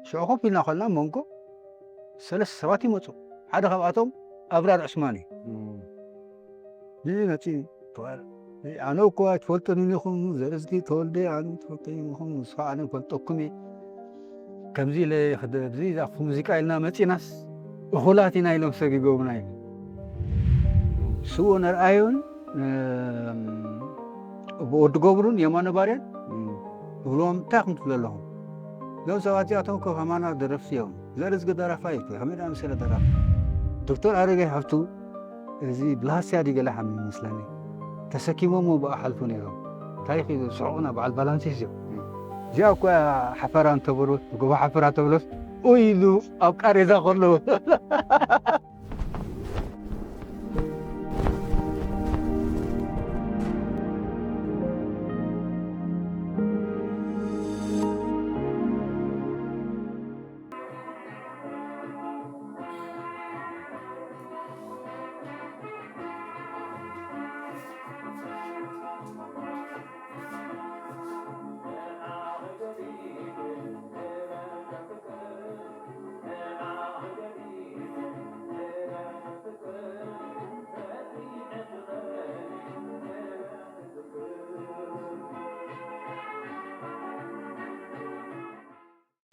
ሽዑ ኮፍ ኢልና ከለና መንጎ ሰለስተ ሰባት ይመፁ። ሓደ ካብኣቶም ኣብራር ዑስማን እዩ። እዚ መፂ፣ ኣነ እኮ ኣይትፈልጡን ኢኹም፣ ዘርእዝጊ ተወልደ ኣነ ትፈልጡ ኢኹም፣ ንሱ ከዓ ኣነ ይፈልጠኩም እየ። ከምዚ ኢለ ይኽደ-፣ እዚ ዛፍ ሙዚቃ ኢልና መፂናስ እኹላት ኢና ኢሎም ሰጊጎምና እዩ። ስዎ ነርኣዮን፣ እም፣ ወዲ ገብሩን የማነ ባርያን እም። እብሎም፣ "እንታይ ኢኹም ትብሉ ኣለኹም? እዞም ሰባት እዚኣቶም እኮ ከማና ደረፍቲ እዮም። ዘርእዝጊ ደራፋይ እኮ፣ ከመይ ደኣ መሰለ ደራፋይ?" ዶክተር ኣረጋይ ሃብቱ፣ እዚ ብላስያ ድዩ ገለ ሓሚሙ ይመስለኒ፣ ተሰኪሞሞ ብኣ ሓልፉ ነይሮም። እንታይ ኢኺ ዝስሕቑና በዓል ባላንሲስ እዮም። እዚኣ እኮ ሓፈራ እንተበሉት፣ ጎቦ ሓፈራ ተብሎስ፣ ኡይ ኢሉ ኣብ ቃሬዛ ከሎ።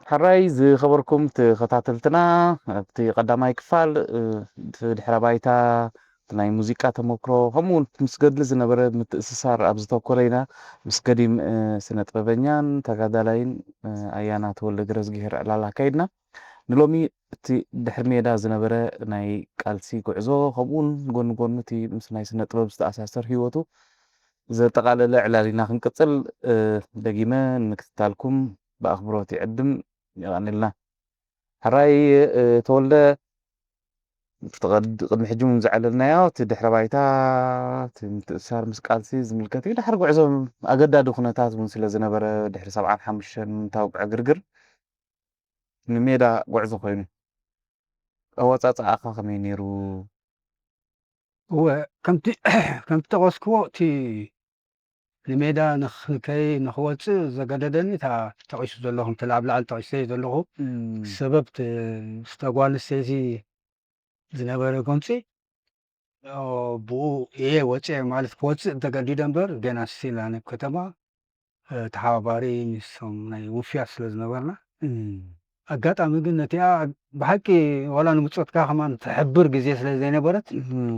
ሕራይ ዝኸበርኩም ተኸታተልትና፣ ኣብቲ ቀዳማይ ክፋል፣ እ፣ እቲ ድሕረ ባይታ፣ እቲ ናይ ሙዚቃ ተመክሮ፣ ከምኡ እውን ምስ ገድሊ ዝነበረ ምትእስሳር ኣብ ዝተኮረ ኢና፣ ምስ ገዲም፣ እ፣ ስነ ጥበበኛን ተጋዳላይን፣ እ፣ ኣያና ተወልደ ገረዝግሄር ዕላል ኣካይድና። ንሎሚ እቲ ድሕሪ ሜዳ ዝነበረ ናይ ቃልሲ ጉዕዞ፣ ከምኡ እውን ጎኒ ጎኑ እቲ ምስ ናይ ስነ ጥበብ ዝተኣሳሰር ህይወቱ ዘጠቓለለ ዕላል ኢና ክንቅጽል፣ እ፣ ደጊመ ንምክትታልኩም ብኣኽብሮት ይዕድም። የቐንልና። ሕራይ፣ እ፣ ተወልደ፣ እቲ ቀድ-፣ ቅድሚ ሕጂ እውን ዘዕለልናዮ፣ እቲ ድሕረ ባይታ፣ እቲ ምትእስሳር ምስ ቃልሲ ዝምልከት እዩ። ድሕሪ ጉዕዞ ኣገዳዲ ኩነታት እውን ስለ ዝነበረ፣ ድሕሪ ሰብዓን ሓሙሽተን ምእንታው ዕግርግር ንሜዳ ጉዕዞ ኮይኑ። ኣወጻጽኣኻ ከመይ ነይሩ? እወ፣ ከምቲ፣ ከምቲ ጠቐስክዎ፣ እቲ ንሜዳ ንኽከይ-፣ ንኽወጽእ ዘገደደኒ እታ ተጠቒሱ ዘሎ፣ ከምቲ ኣብ ላዕሊ ጠቒሰዮ ዘለኹ እም። ሰበብ፣ እቲ፣ ምስታ ጓል ኣንስተይቲ ዝነበረ ጎንጺ፣ ኦ፣ ብኡ እየ ወጽኤ ማለት ክወጽእ ተገዲደ እምበር፣ ገና ስቲል ኣነ ከተማ፣ እ፣ ተሓባባሪ ምስቶም ናይ ውፍያት ስለ ዝነበርና፣ እም። ኣጋጣሚ ግን ነቲኣ ብሓቂ ዋላ ንምጾትካ ከማን ትሕብር ግዜ ስለ ዘይነበረት፣ እም።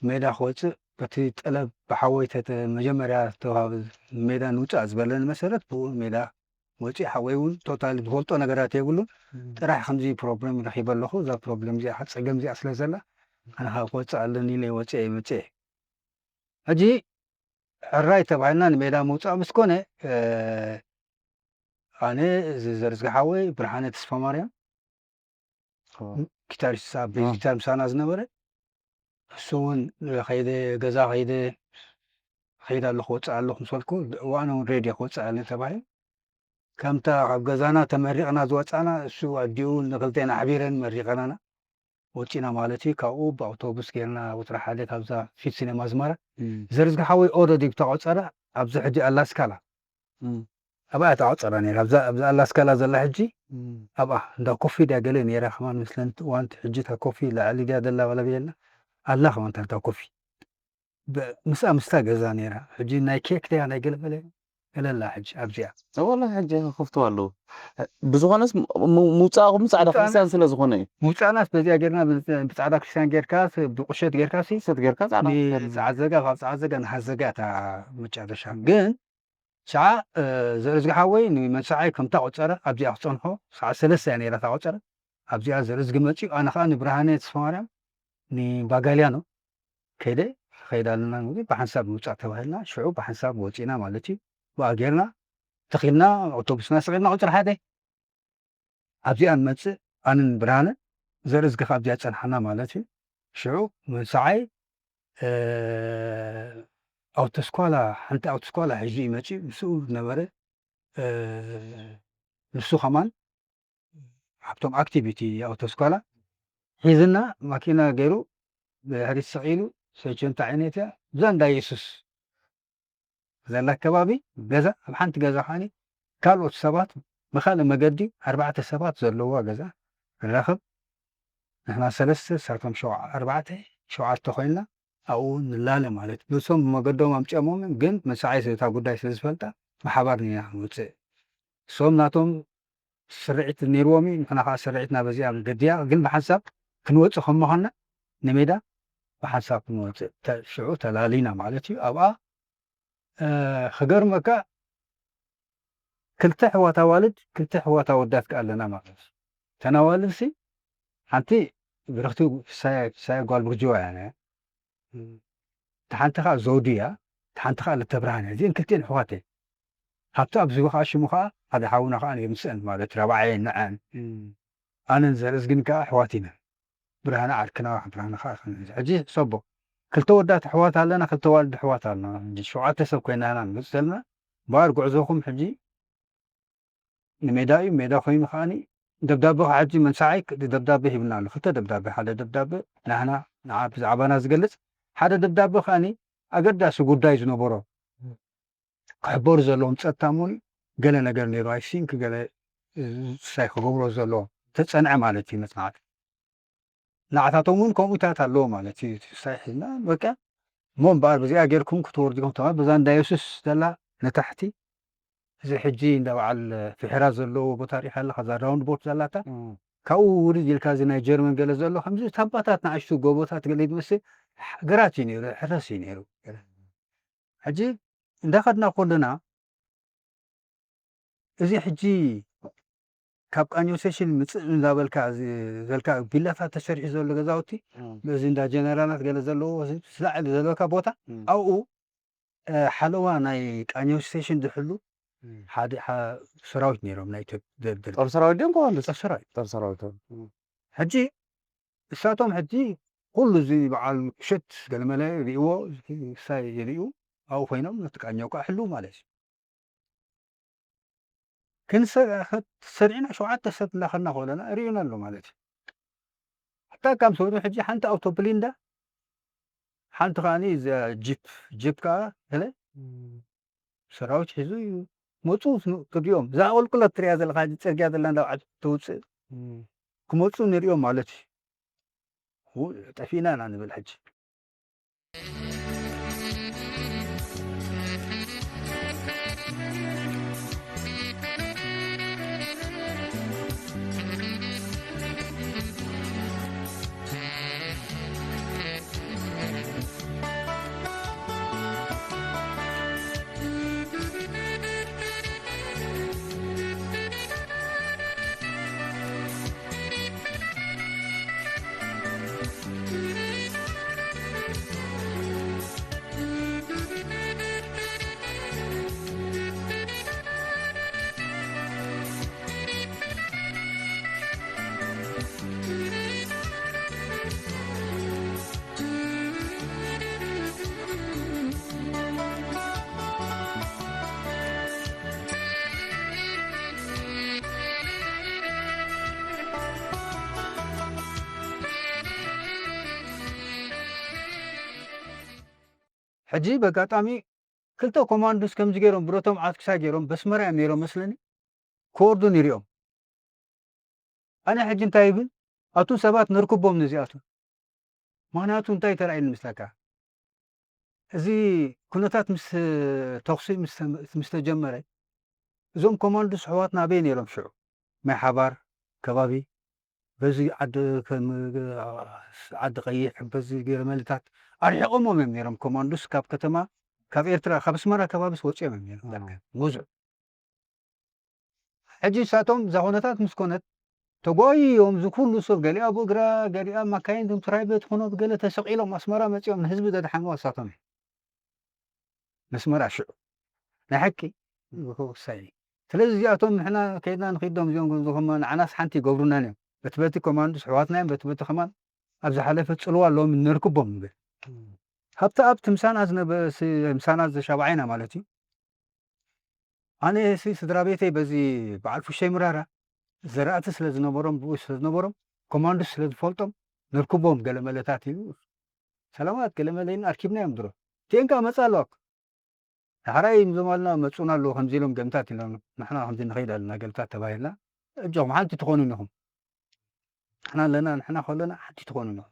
ሜዳ ክወጽእ በቲ ጠለብ ብሓወይ ተተ-፣ መጀመርያ ተዋሃቢ ሜዳ ንውጻእ ዝበለኒ መሰረት ብኡ ሜዳ ወጺእ ሓወይ እውን ቶታሊ ዝፈልጦ ነገራት የብሉን። እም። ጥራሕ ከምዚ ፕሮብለም ረኺበ ኣለኹ፣ እዛ ፕሮብለም እዚኣ፣ ጸገም እዚኣ ስለ ዘላ፣ ኣነ ኸኣ ክወጽእ ኣለኒ ኢለ ወጺኤ መጺኤ። ሕጂ ሕራይ ተባሂልና ንሜዳ ምውጻእ ምስ ኮነ፣ እ፣ ኣነ፣ እዚ ዘርዝጊ ሓወይ፣ ብርሃነ ተስፋማርያም፣ ኦ። ጊታሪስት፣ ኣብ ቤዝ ኦ። ጊታር ምሳና ዝነበረ፣ እሱ እውን ከይደ፣ ገዛ ከይደ፣ ከይደ ኣለኹ፣ ወጽእ ኣለኹ ምስ በልኩ፣ እዋን እውን ሬድዮ ክወጽእ ኣለ ተባሂሉ። ከምታ ካብ ገዛና ተመሪቕና ዝወጻና፣ እሱ ኣዲኡ ንክልቴና ኣሕቢረን መሪቐናና። ወጺና ማለት እዩ። ካብኡ ብኣውቶቡስ ጌርና ቁጽሪ ሓደ ካብዛ ፊት ሲኔማ ኣዝመራ። እም። ዘርዝጊ ሓወይ ኦረዲ ብተቆጸረ ኣብዚ ሕጂ ኣላስካላ። እም። ኣብኣ እያ ተቆጸራ ነይራ። ኣብዛ፣ ኣብዛ ኣላስካላ ዘላ ሕጂ እም። ኣብኣ እንዳ ኮፊ ድያ ገለ ነይራ ከማን ምስለን ዋንቲ ሕጂ እታ ኮፊ ላዕሊ ድያ ዘላ ባለቤላ ኣላ ከማን እታ ኮፊ። ብ-፣ ምስኣ ምስታ ገዛ ነይራ። ሕጂ ናይ ኬክ ድያ ናይ ገለ ገለ ገለ ኣላ ሕጂ ኣብዚኣ። ወላ ሕጂ ከፍትዋ ኣለዉ። ብዝኾነስ ም-፣ ም-፣ ምውጻእኹም ጻዕዳ ምውጻእና ክርስቲያን ስለ ዝኾነ እዩ። ምውጻእናስ በዚኣ ጌርና ብ-፣ ብጻዕዳ ክርስቲያን ጌርካ ስ-፣ ብቁሸት ጌርካ ሲ፣ ቁሸት ጌርካ ጻዕዳ ን-፣ ክርስቲያን። ጻዕዳ ዘጋ፣ ካብ ጻዕዳ ዘጋ ንሓዘጋ እታ መጨረሻ። ግን ሰዓ፣ እ፣ ዘርእዝጊ ሓወይ ንመንሰዓይ ከምታ ቆጸረ ኣብዚኣ ክጸንሖ፣ ሰዓ ሰለስተ እያ ነይራ እታ ቆጸረ። ኣብዚኣ ዘርእዝጊ መጺኡ፣ ኣነ ኸኣ ንብርሃነ ተስፋማርያም፣ ንባጋልያኖ ከይደ፣ ከይዳ ኣለና ንብል፣ ብሓንሳብ ምውጻእ ተባሂልና፣ ሽዑ ብሓንሳብ ወጺእና ማለት እዩ። ብኣ ጌርና፣ ተኺልና፣ ኣውቶቡስና ስቒልና ቁጽሪ ሓደ። ኣብዚኣ ንመጽእ፣ ኣነን ብርሃነ፣ ዘርእዝጊ ኸኣ ኣብዚኣ ጸንሓና ማለት እዩ። ሽዑ መንሰዓይ፣ እ፣ ኣውቶስኳላ፣ ሓንቲ ኣውቶስኳላ ሒዙ እዩ መጺኡ፣ ምስኡ ዝነበረ፣ እ፣ ንሱ ኸማን፣ ኣብቶም ኣክቲቪቲ ኣውቶስኳላ ሒዝና፣ ማኪና ገይሩ፣ ብድሕሪት ስቕ ኢሉ፣ ሰቸንታ ዓይነት እያ፣ እዛ እንዳ የሱስ ዘላ ከባቢ ገዛ፣ ኣብ ሓንቲ ገዛ ከኣኒ ካልኦት ሰባት ብኻልእ መገዲ ኣርባዕተ ሰባት ዘለውዋ ገዛ ንራኸብ። ንሕና ሰለስተ፣ ንሳቶም ሸውዓ-፣ ኣርባዕተ፣ ሸውዓተ ኮይንና ኣብኡ ንላለ ማለት እዩ። ንሶም ብመገዶም ኣምጺኦሞም፣ ግን መሳዓይ እታ ጉዳይ ስለ ዝፈልጣ ብሓባር ኢና ንወጽእ። እሶም ናቶም ስርዒት ነይርዎም እዩ፣ ንሕና ከዓ ስርዒትና በዚኣ ገዲያ፣ ግን ብሓንሳብ ክንወጽእ ከም ምዃንና ንሜዳ ብሓንሳብ ክንወጽእ ተ-፣ ሽዑ ተላሊና ማለት እዩ። ኣብኣ፣ እ፣ ክገርመካ ክልተ ኣሕዋት ኣዋልድ፣ ክልተ ኣሕዋት ኣወዳት ከኣ ኣለና ማለት እዩ። እተን ኣዋልድሲ ሓንቲ ብርኽቲ ሳያ፣ ሳያ ጓል ብርጅዋ እያ ነያ። እም። እታ ሓንቲ ኸኣ ዘውዲ እያ፣ እታ ሓንቲ ኸኣ ለተብርሃን እያ። እዚአን ክልቲአን ኣሕዋት እየን። ሃብተኣብ ዝብኢ ኸኣ ሽሙ ኸኣ ሓደ ሓውና ኸኣ ነይሩ ምስአን ማለት ራብዓየን ንዐን። እም። ኣነን ዘርእዝግን ከኣ ኣሕዋት ኢና። ብርሃነ ዓርክና፣ ብርሃነ ኸኣ ኸ-፣ ሕጂ ሕሰቦ። ክልተ ወዳት ኣሕዋት ኣለና፣ ክልተ ኣዋልድ ኣሕዋት ኣለና። ሕጂ ሸውዓተ ሰብ ኮይና ኢና ንመጽእ ዘለና። እምበኣር ጉዕዞኹም ሕጂ ንሜዳ እዩ፣ ሜዳ ኮይኑ ከኣኒ ደብዳበ ኸዓ ሕጂ መንሳዓይ ክ-፣ ደብዳበ ሂብና ኣሎ። ክልተ ደብዳበ፣ ሓደ ደብዳበ ናህና፣ ንዓ ብዛዕባና ዝገልጽ፣ ሓደ ደብዳበ ከኣኒ ኣገዳሲ ጉዳይ ዝነበሮ፣ ክሕበሩ ዘለዎም ጸጥታ እሞኒ ገለ ነገር ነይሩ፣ I think ገለ፣ እ፣ ሳይ ክገብሮ ዘለዎ ተጸንዐ ማለት እዩ መጽናዕቲ። ንዓታቶም እውን ከምኡታት ኣለዎ ማለት እዩ። እቲ ሳይ ሒዝና በቃ እሞ እምበኣር ብዚኣ ጌርኩም ክትወርዱ ኢኹም ተባሂሉ። በዛ እንዳ የሱስ ዘላ ንታሕቲ፣ እዚ ሕጂ እንዳ በዓል ፍሕራ ዘለዎ ቦታ ሪኢኻ ኣለኻ፣ እዛ ራውንድ ቦት ዘላታ። እም። ካብኡ ውርድ ኢልካ እዚ ናይ ጀርመን ገለ ዘሎ ከምዚ ታባታት ንኣሽቱ ጎቦታት ገለ ይመስል፣ ግራት እዩ ነይሩ፣ ሕረስ እዩ ነይሩ። ሕጂ እንዳኸድና ከለና እዚ ሕጂ ካብ ቃኘው ስቴሽን ምጽእ እንዳበልካ፣ እዚ ዘልካ ቢላታት ተሰሪሑ ዘሎ ገዛውቲ፣ እም። በዚ እንዳ ጀነራላት ገለ ዘለዎ፣ እዚ ዝላዕሊ ዘለካ ቦታ፣ እም። ኣብኡ፣ እ፣ ሓለዋ ናይ ቃኘው ስቴሽን ዝሕሉ እም። ሓደ ሓ-፣ ሰራዊት ነይሮም፣ ናይ ኢትዮ-፣ ደ-፣ ደ-፣ ጦር ሰራዊት ድዮም ኮማንዶስ? ጦር ሰራዊት። ጦር ሰራዊት። እም። ሕጂ እሳቶም ሕጂ ኩሉ እዚ በዓል ምሸት ገለመለ ሪእዎ፣ ሳይ ሪኡ ኣብኡ ኮይኖም ነቲ ቃኘው ከዓ ሕልው ማለት እዩ። ክንሰ-፣ ሰሪዕና ሸውዓተ ሰብ እናኸድና ከለና ሪኡና ኣሎ ማለት እዩ። ሓታ ካብ ሰውዱ ሕጂ ሓንቲ ኣውቶፕሊን እንዳ ሓንቲ ከዓኒ እዛ ጂፕ፣ ጂፕ ከዓ ገለ እም። ሰራዊት ሒዙ እዩ። መፁ ስ-፣ ክሪኦም። እዛ ቁልቁለት ትሪኣ ዘለኻ ሕጂ ፅርግያ ዘላ እንዳ በዓል ትውፅእ። እም። ክመፁ ንሪኦም ማለት እዩ። ው-፣ ጠፊእና ኢና ንብል ሕጂ። ሕጂ በጋጣሚ ክልተ ኮማንዶስ ከምዚ ገይሮም ብረቶም ዓስክሳ ገይሮም በስመራ እዮም ነይሮም መስለኒ ክወርዱ ንሪኦም። ኣነ ሕጂ እንታይ ይብል? ኣቱም ሰባት ነርክቦም ነዚኣቶም። ምኽንያቱ እንታይ ተራእየኒ ምስለካ? እዚ ኩነታት ምስ፣ ተኹሲ ምስ፣ ምስ ተጀመረ፣ እዞም ኮማንዶስ ኣሕዋትና ኣበይ ነይሮም ሽዑ? ማይ ሓባር ከባቢ፣ በዚ ዓዲ ከም፣ ዓዲ ቀይሕ፣ በዚ ገለ መልታት ኣርሒቖሞም እዮም ነይሮም ኮማንዶስ ካብ ከተማ፣ ካብ ኤርትራ፣ ካብ ኣስመራ ከባቢስ ወፂኦም እዮም ነይሮም። ኣዎ። ዳርጋ ብዙሕ። ሕጂ ንሳቶም እዛ ኩነታት ምስ ኮነት ተጓይዮም፣ እዚ ኩሉ ሰብ፣ ገሊኣ ብእግራ፣ ገሊኣ ማካይን፣ እቶም ፕራይቬት ኮኖ ብገለ ተሰቒሎም ኣስመራ መጺኦም ንህዝቢ ዘድሓንዋ ንሳቶም እዮም። ነስመራ ሽዑ ናይ ሓቂ ክውሳይ። ስለዚ እዚኣቶም ንሕና ከይድና ንኺዶም እዚኦም ንዓናስ ሓንቲ ይገብሩናን እዮም። በቲ በቲ ኮማንዶስ ኣሕዋትና እዮም፣ በቲ በቲ ከማን ኣብ ዝሓለፈ ጽልዋ ኣለዎም ነርክቦም ንብል። እም። ሃብተኣብ እቲ ምሳና ዝነበ-፣ ሲ-፣ ምሳና ዘሻብዓይና ማለት እዩ። ኣነ ሲ-፣ ስድራ ቤተይ በዚ በዓል ፉሸይ ምራራ ዘራእቲ ስለ ዝነበሮም፣ ብኡ ስለ ዝነበሮም፣ ኮማንዶስ ስለ ዝፈልጦም፣ ነርክቦም ገለ መለታት ኢሉ፣ ሰላማት ገለ መለ ኢሉ ኣርኪብናዮም ድሮ። እቲአን ከኣ መጻ ኣለዋ። ዳሕራይ እዞም ኣለና መፁና ኣለዉ ከምዚ ኢሎም ገምታት ኢሎም ንሕና ከምዚ ንኸይድ ኣለና ገምታት ተባሂልና። እጆኹም ሓንቲ ትኾኑ ኢኹም። ንሕና ኣለና ንሕና ከለና ሓንቲ ትኾኑ ኢኹም።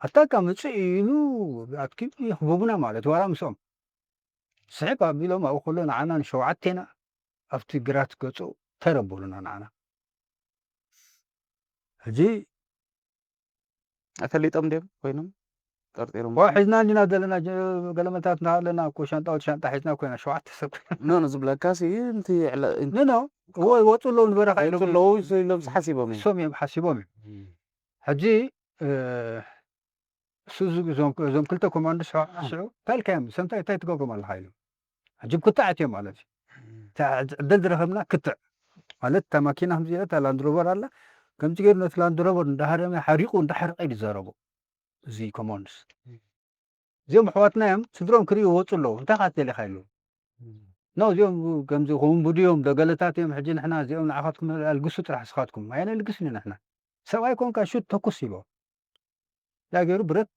ኣታካ ምፅእ ኢሉ ኣትኪ ይኽበቡና ማለት ዋላ ምስኦም ስሕብ ኣቢሎም ኣብኡ ከሎ ንዓና ንሸውዓቴና ኣብቲ ግራት ገፁ ተረበሉና ንዓና። ሕጂ ኣፈሊጦም ድዮም ኮይኖም ጠርጢሮም? ዋ ሒዝና እንዲና ዘለና ገለመታት እንዳሃለና እኮ ሻንጣ ወዲ ሻንጣ ሒዝና ኮይና ሸውዓተ ሰብ ኮይና ኖ ኖ ዝብለካ ሲ እንቲ ዕለ- እንቲ- ንኖ እዎ ይወፁ ኣለዉ ንበረኻ ኢሎም ይወፁ ኣለዉ ኢሎም ዝሓሲቦም እዮም። እሶም እዮም ሓሲቦም እዮም። ሕጂ እ፣ እሱ ዝ- እዞም እዞም ክልተ ኮማንዶ ስዑ እንታይ ኢልካዮም ሰምታይ እንታይ ትገብሮም ኣለካ ኢሎም ሕጂ ክትዕ ኣትዮም ማለት እዩ። ዕደል ዝረኸብና ክትዕ ማለት እታ ማኪና ከምዚ ኢላ እታ ላንድሮቨር ኣላ ከምዚ ገይሩ ነቲ ላንድሮቨር እንዳሃረመ ሓሪቑ እንዳሓረቐ እዩ ዝዛረቦ። እዚ ኮማንዶስ እዚኦም ኣሕዋትና እዮም። ስድሮም ክርእዩ ይወፁ ኣለዉ እንታይ ካት ደሊኻ ኢሉ ኖ እዚኦም ከምዚ ከውን ቡድዮም ደገለታት እዮም። ሕጂ ንሕና እዚኦም ንዓኻትኩም ኣልግሱ ጥራሕ ስኻትኩም ኣየነልግስን ንሕና ሰብኣይ ኮንካ ሹት ተኩስ ይቦ ያ ገይሩ ብረት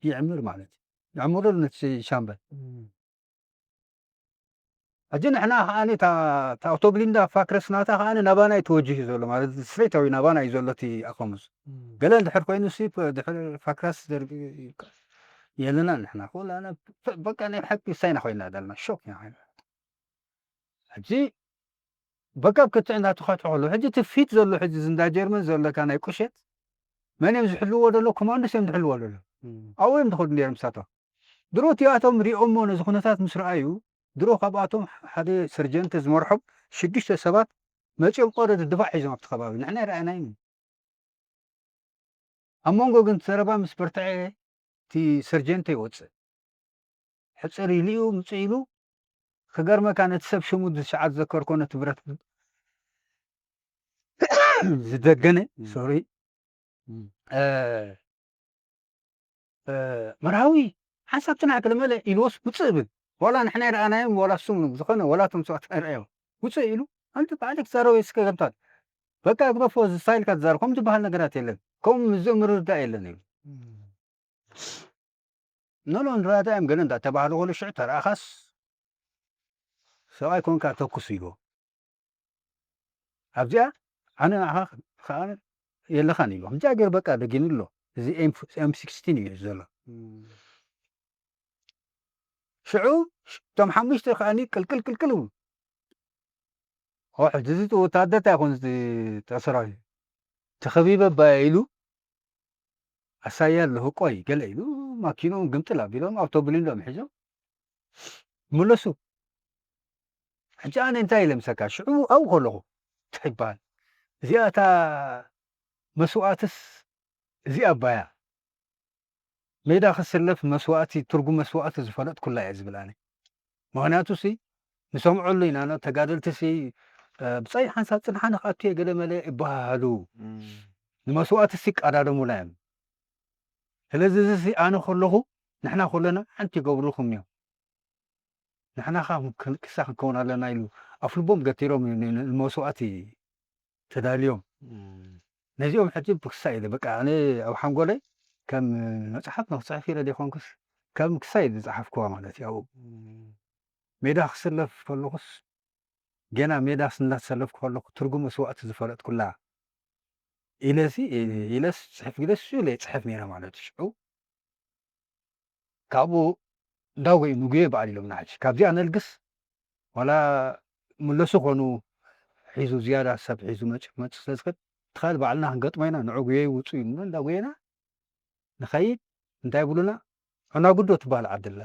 ይዕምር ማለት እዩ። ይዕምሩ ነቲ ሻምበል ሕጂ ንሕና ከዓኒ እታ ኣውቶብሊንዳ ፋክረስ ናታ ከዓኒ ናባና እዩ ተወጅህ ዘሎ ማለት ስትሬታዊ ናባና እዩ ዘሎ እቲ ኣፈሙዝ ገለ እንድሕር ኮይኑ ሲ ድሕር ፋክራስ ዘርግ የለና ንሕና ኩላና በቃ ናይ ሓቂ ሳይና ኮይና ዘለና ሾክ ኢና ኮይና ሕጂ በቃ ኣብ ክትዕ እናተኸትሑ ከለዉ ሕጂ እቲ ፊት ዘሎ ሕጂ እዚ እንዳ ጀርመን ዘለካ ናይ ቁሸት መን እዮም ዝሕልዎ ዘሎ ኮማንዶስ እዮም ዝሕልዎ ዘሎ ኣብኡ እዮም ዝኸዱ ነይሮም ንሳቶም ድሮ እቲኣቶም ሪኦሞ ነዚ ኩነታት ምስ ረኣዩ ድሮ ካብኣቶም ሓደ ሰርጀንት ዝመርሖም ሽዱሽተ ሰባት መፂኦም ቆረ ድፋዕ ሒዞም ኣብቲ ከባቢ ንሕና ይረኣናዮም ኣብ መንጎ ግን ዘረባ ምስ በርትዐ እቲ ሰርጀንተ ይወፅእ ሕፅር ኢሉ እዩ ምፅእ ኢሉ ክገርመካ ነቲ ሰብ ሽሙ ዝሸዓ ዝዘከርኮ ነቲ ብረት ዝደገነ ሶሪ መርሃዊ ሓንሳብ ትናዕ ክልመለ ኢልዎስ ውፅእ ብል ዋላ ንሕና ይረኣናዮም ዋላ እሱም ዝኾነ ዋላ እቶም ሰባት ኣይረኣዮም ውፅእ ኢሉ ኣንቲ ባዕሊ ክዛረበ እስከ ገምታት በቃ ግደፎ እዚ ስታይልካ ትዛረብ ከምኡ ዝበሃል ነገራት የለን ከምኡ ምዝእ ምርድዳእ የለን ኢሉ ኖኖ ንረዳዳእ እዮም ገለ እንዳተባህሉ ከሉ ሽዑ ተረኣኻስ ሰብኣይ ኮንካ ተኩስ ኢልዎ ኣብዚኣ ኣነ ንዓኻ ከዓ የለኻን ኢልዎ ከምዚኣ ገይሩ በቃ ደጊኑ ኣሎ እዚ ኤም ሲክስቲን እዩ ዘሎ ሽዑ እቶም ሓሙሽተ ከዓኒ ቅልቅል ቅልቅል ይብሉ ሕጂ እዚ ወታደር እንታይ ይኮን ተሰራዊ ተኸቢበ ባየ ኢሉ ኣሳያ ኣለኹ ቆይ ገለ ኢሉ ማኪንኦም ግምጥል ኣቢሎም ኣብቶ ብሊንዶም ሒዞም ምለሱ ሕጂ ኣነ እንታይ ኢለ ምሰካ ሽዑ ኣብኡ ከለኹ እንታይ ይበሃል እዚኣ እታ መስዋእትስ እዚኣ ኣባያ ሜዳ ክስለፍ መስዋእቲ ትርጉም መስዋእቲ ዝፈለጥኩላ እየ ዝብል ኣነ ምክንያቱ ሲ ንሰምዐሉ ኢና ተጋደልቲ ሲ ብፀይ ሓንሳብ ፅንሓ ንክኣቱ እየ ገለ መለ ይበሃሃሉ ንመስዋእቲ ሲ ይቀዳደሙላ እዮም ስለዚ እዚ ሲ ኣነ ከለኹ ንሕና ከለና ሓንቲ ይገብሩልኩም እዮም ንሕና ካ ክንክሳ ክንከውን ኣለና ኢሉ ኣፍልቦም ገቲሮም ንመስዋእቲ ተዳልዮም ነዚኦም ሕጂ ብክሳ ኢለ በቃ ኣነ ኣብ ሓንጎለይ ከም መፅሓፍ ንክፅሕፍ ኢለ ዘይኮንኩስ ከም ክሳ ኢለ ዝፀሓፍኩዋ ማለት እዩ ኣብኡ ሜዳ ክስለፍ ከለኩስ ገና ሜዳ እናተሰለፍኩ ከለኩ ትርጉም መስዋእቲ ዝፈለጥኩላ ኢለሲ ኢለስ ፅሕፍ ግደስ ኢለ ይፅሕፍ ነይረ ማለት እዩ ሽዑ ካብኡ እንዳጎዩ ንጉየ በዓል ኢሎም ንሓጂ ካብዚኣ ነልግስ ዋላ ምለሱ ኮኑ ሒዙ ዝያዳ ሰብ ሒዙ መጭ መጭ ስለ ዝኽእል ትኻል ባዕልና ክንገጥሞ ኢና ንዑ ጉየ ይውፁ እዩ ንብሎ እንዳጎየና ንኸይድ እንታይ ይብሉና ዕናጉዶ ትበሃል ዓዲ ኣላ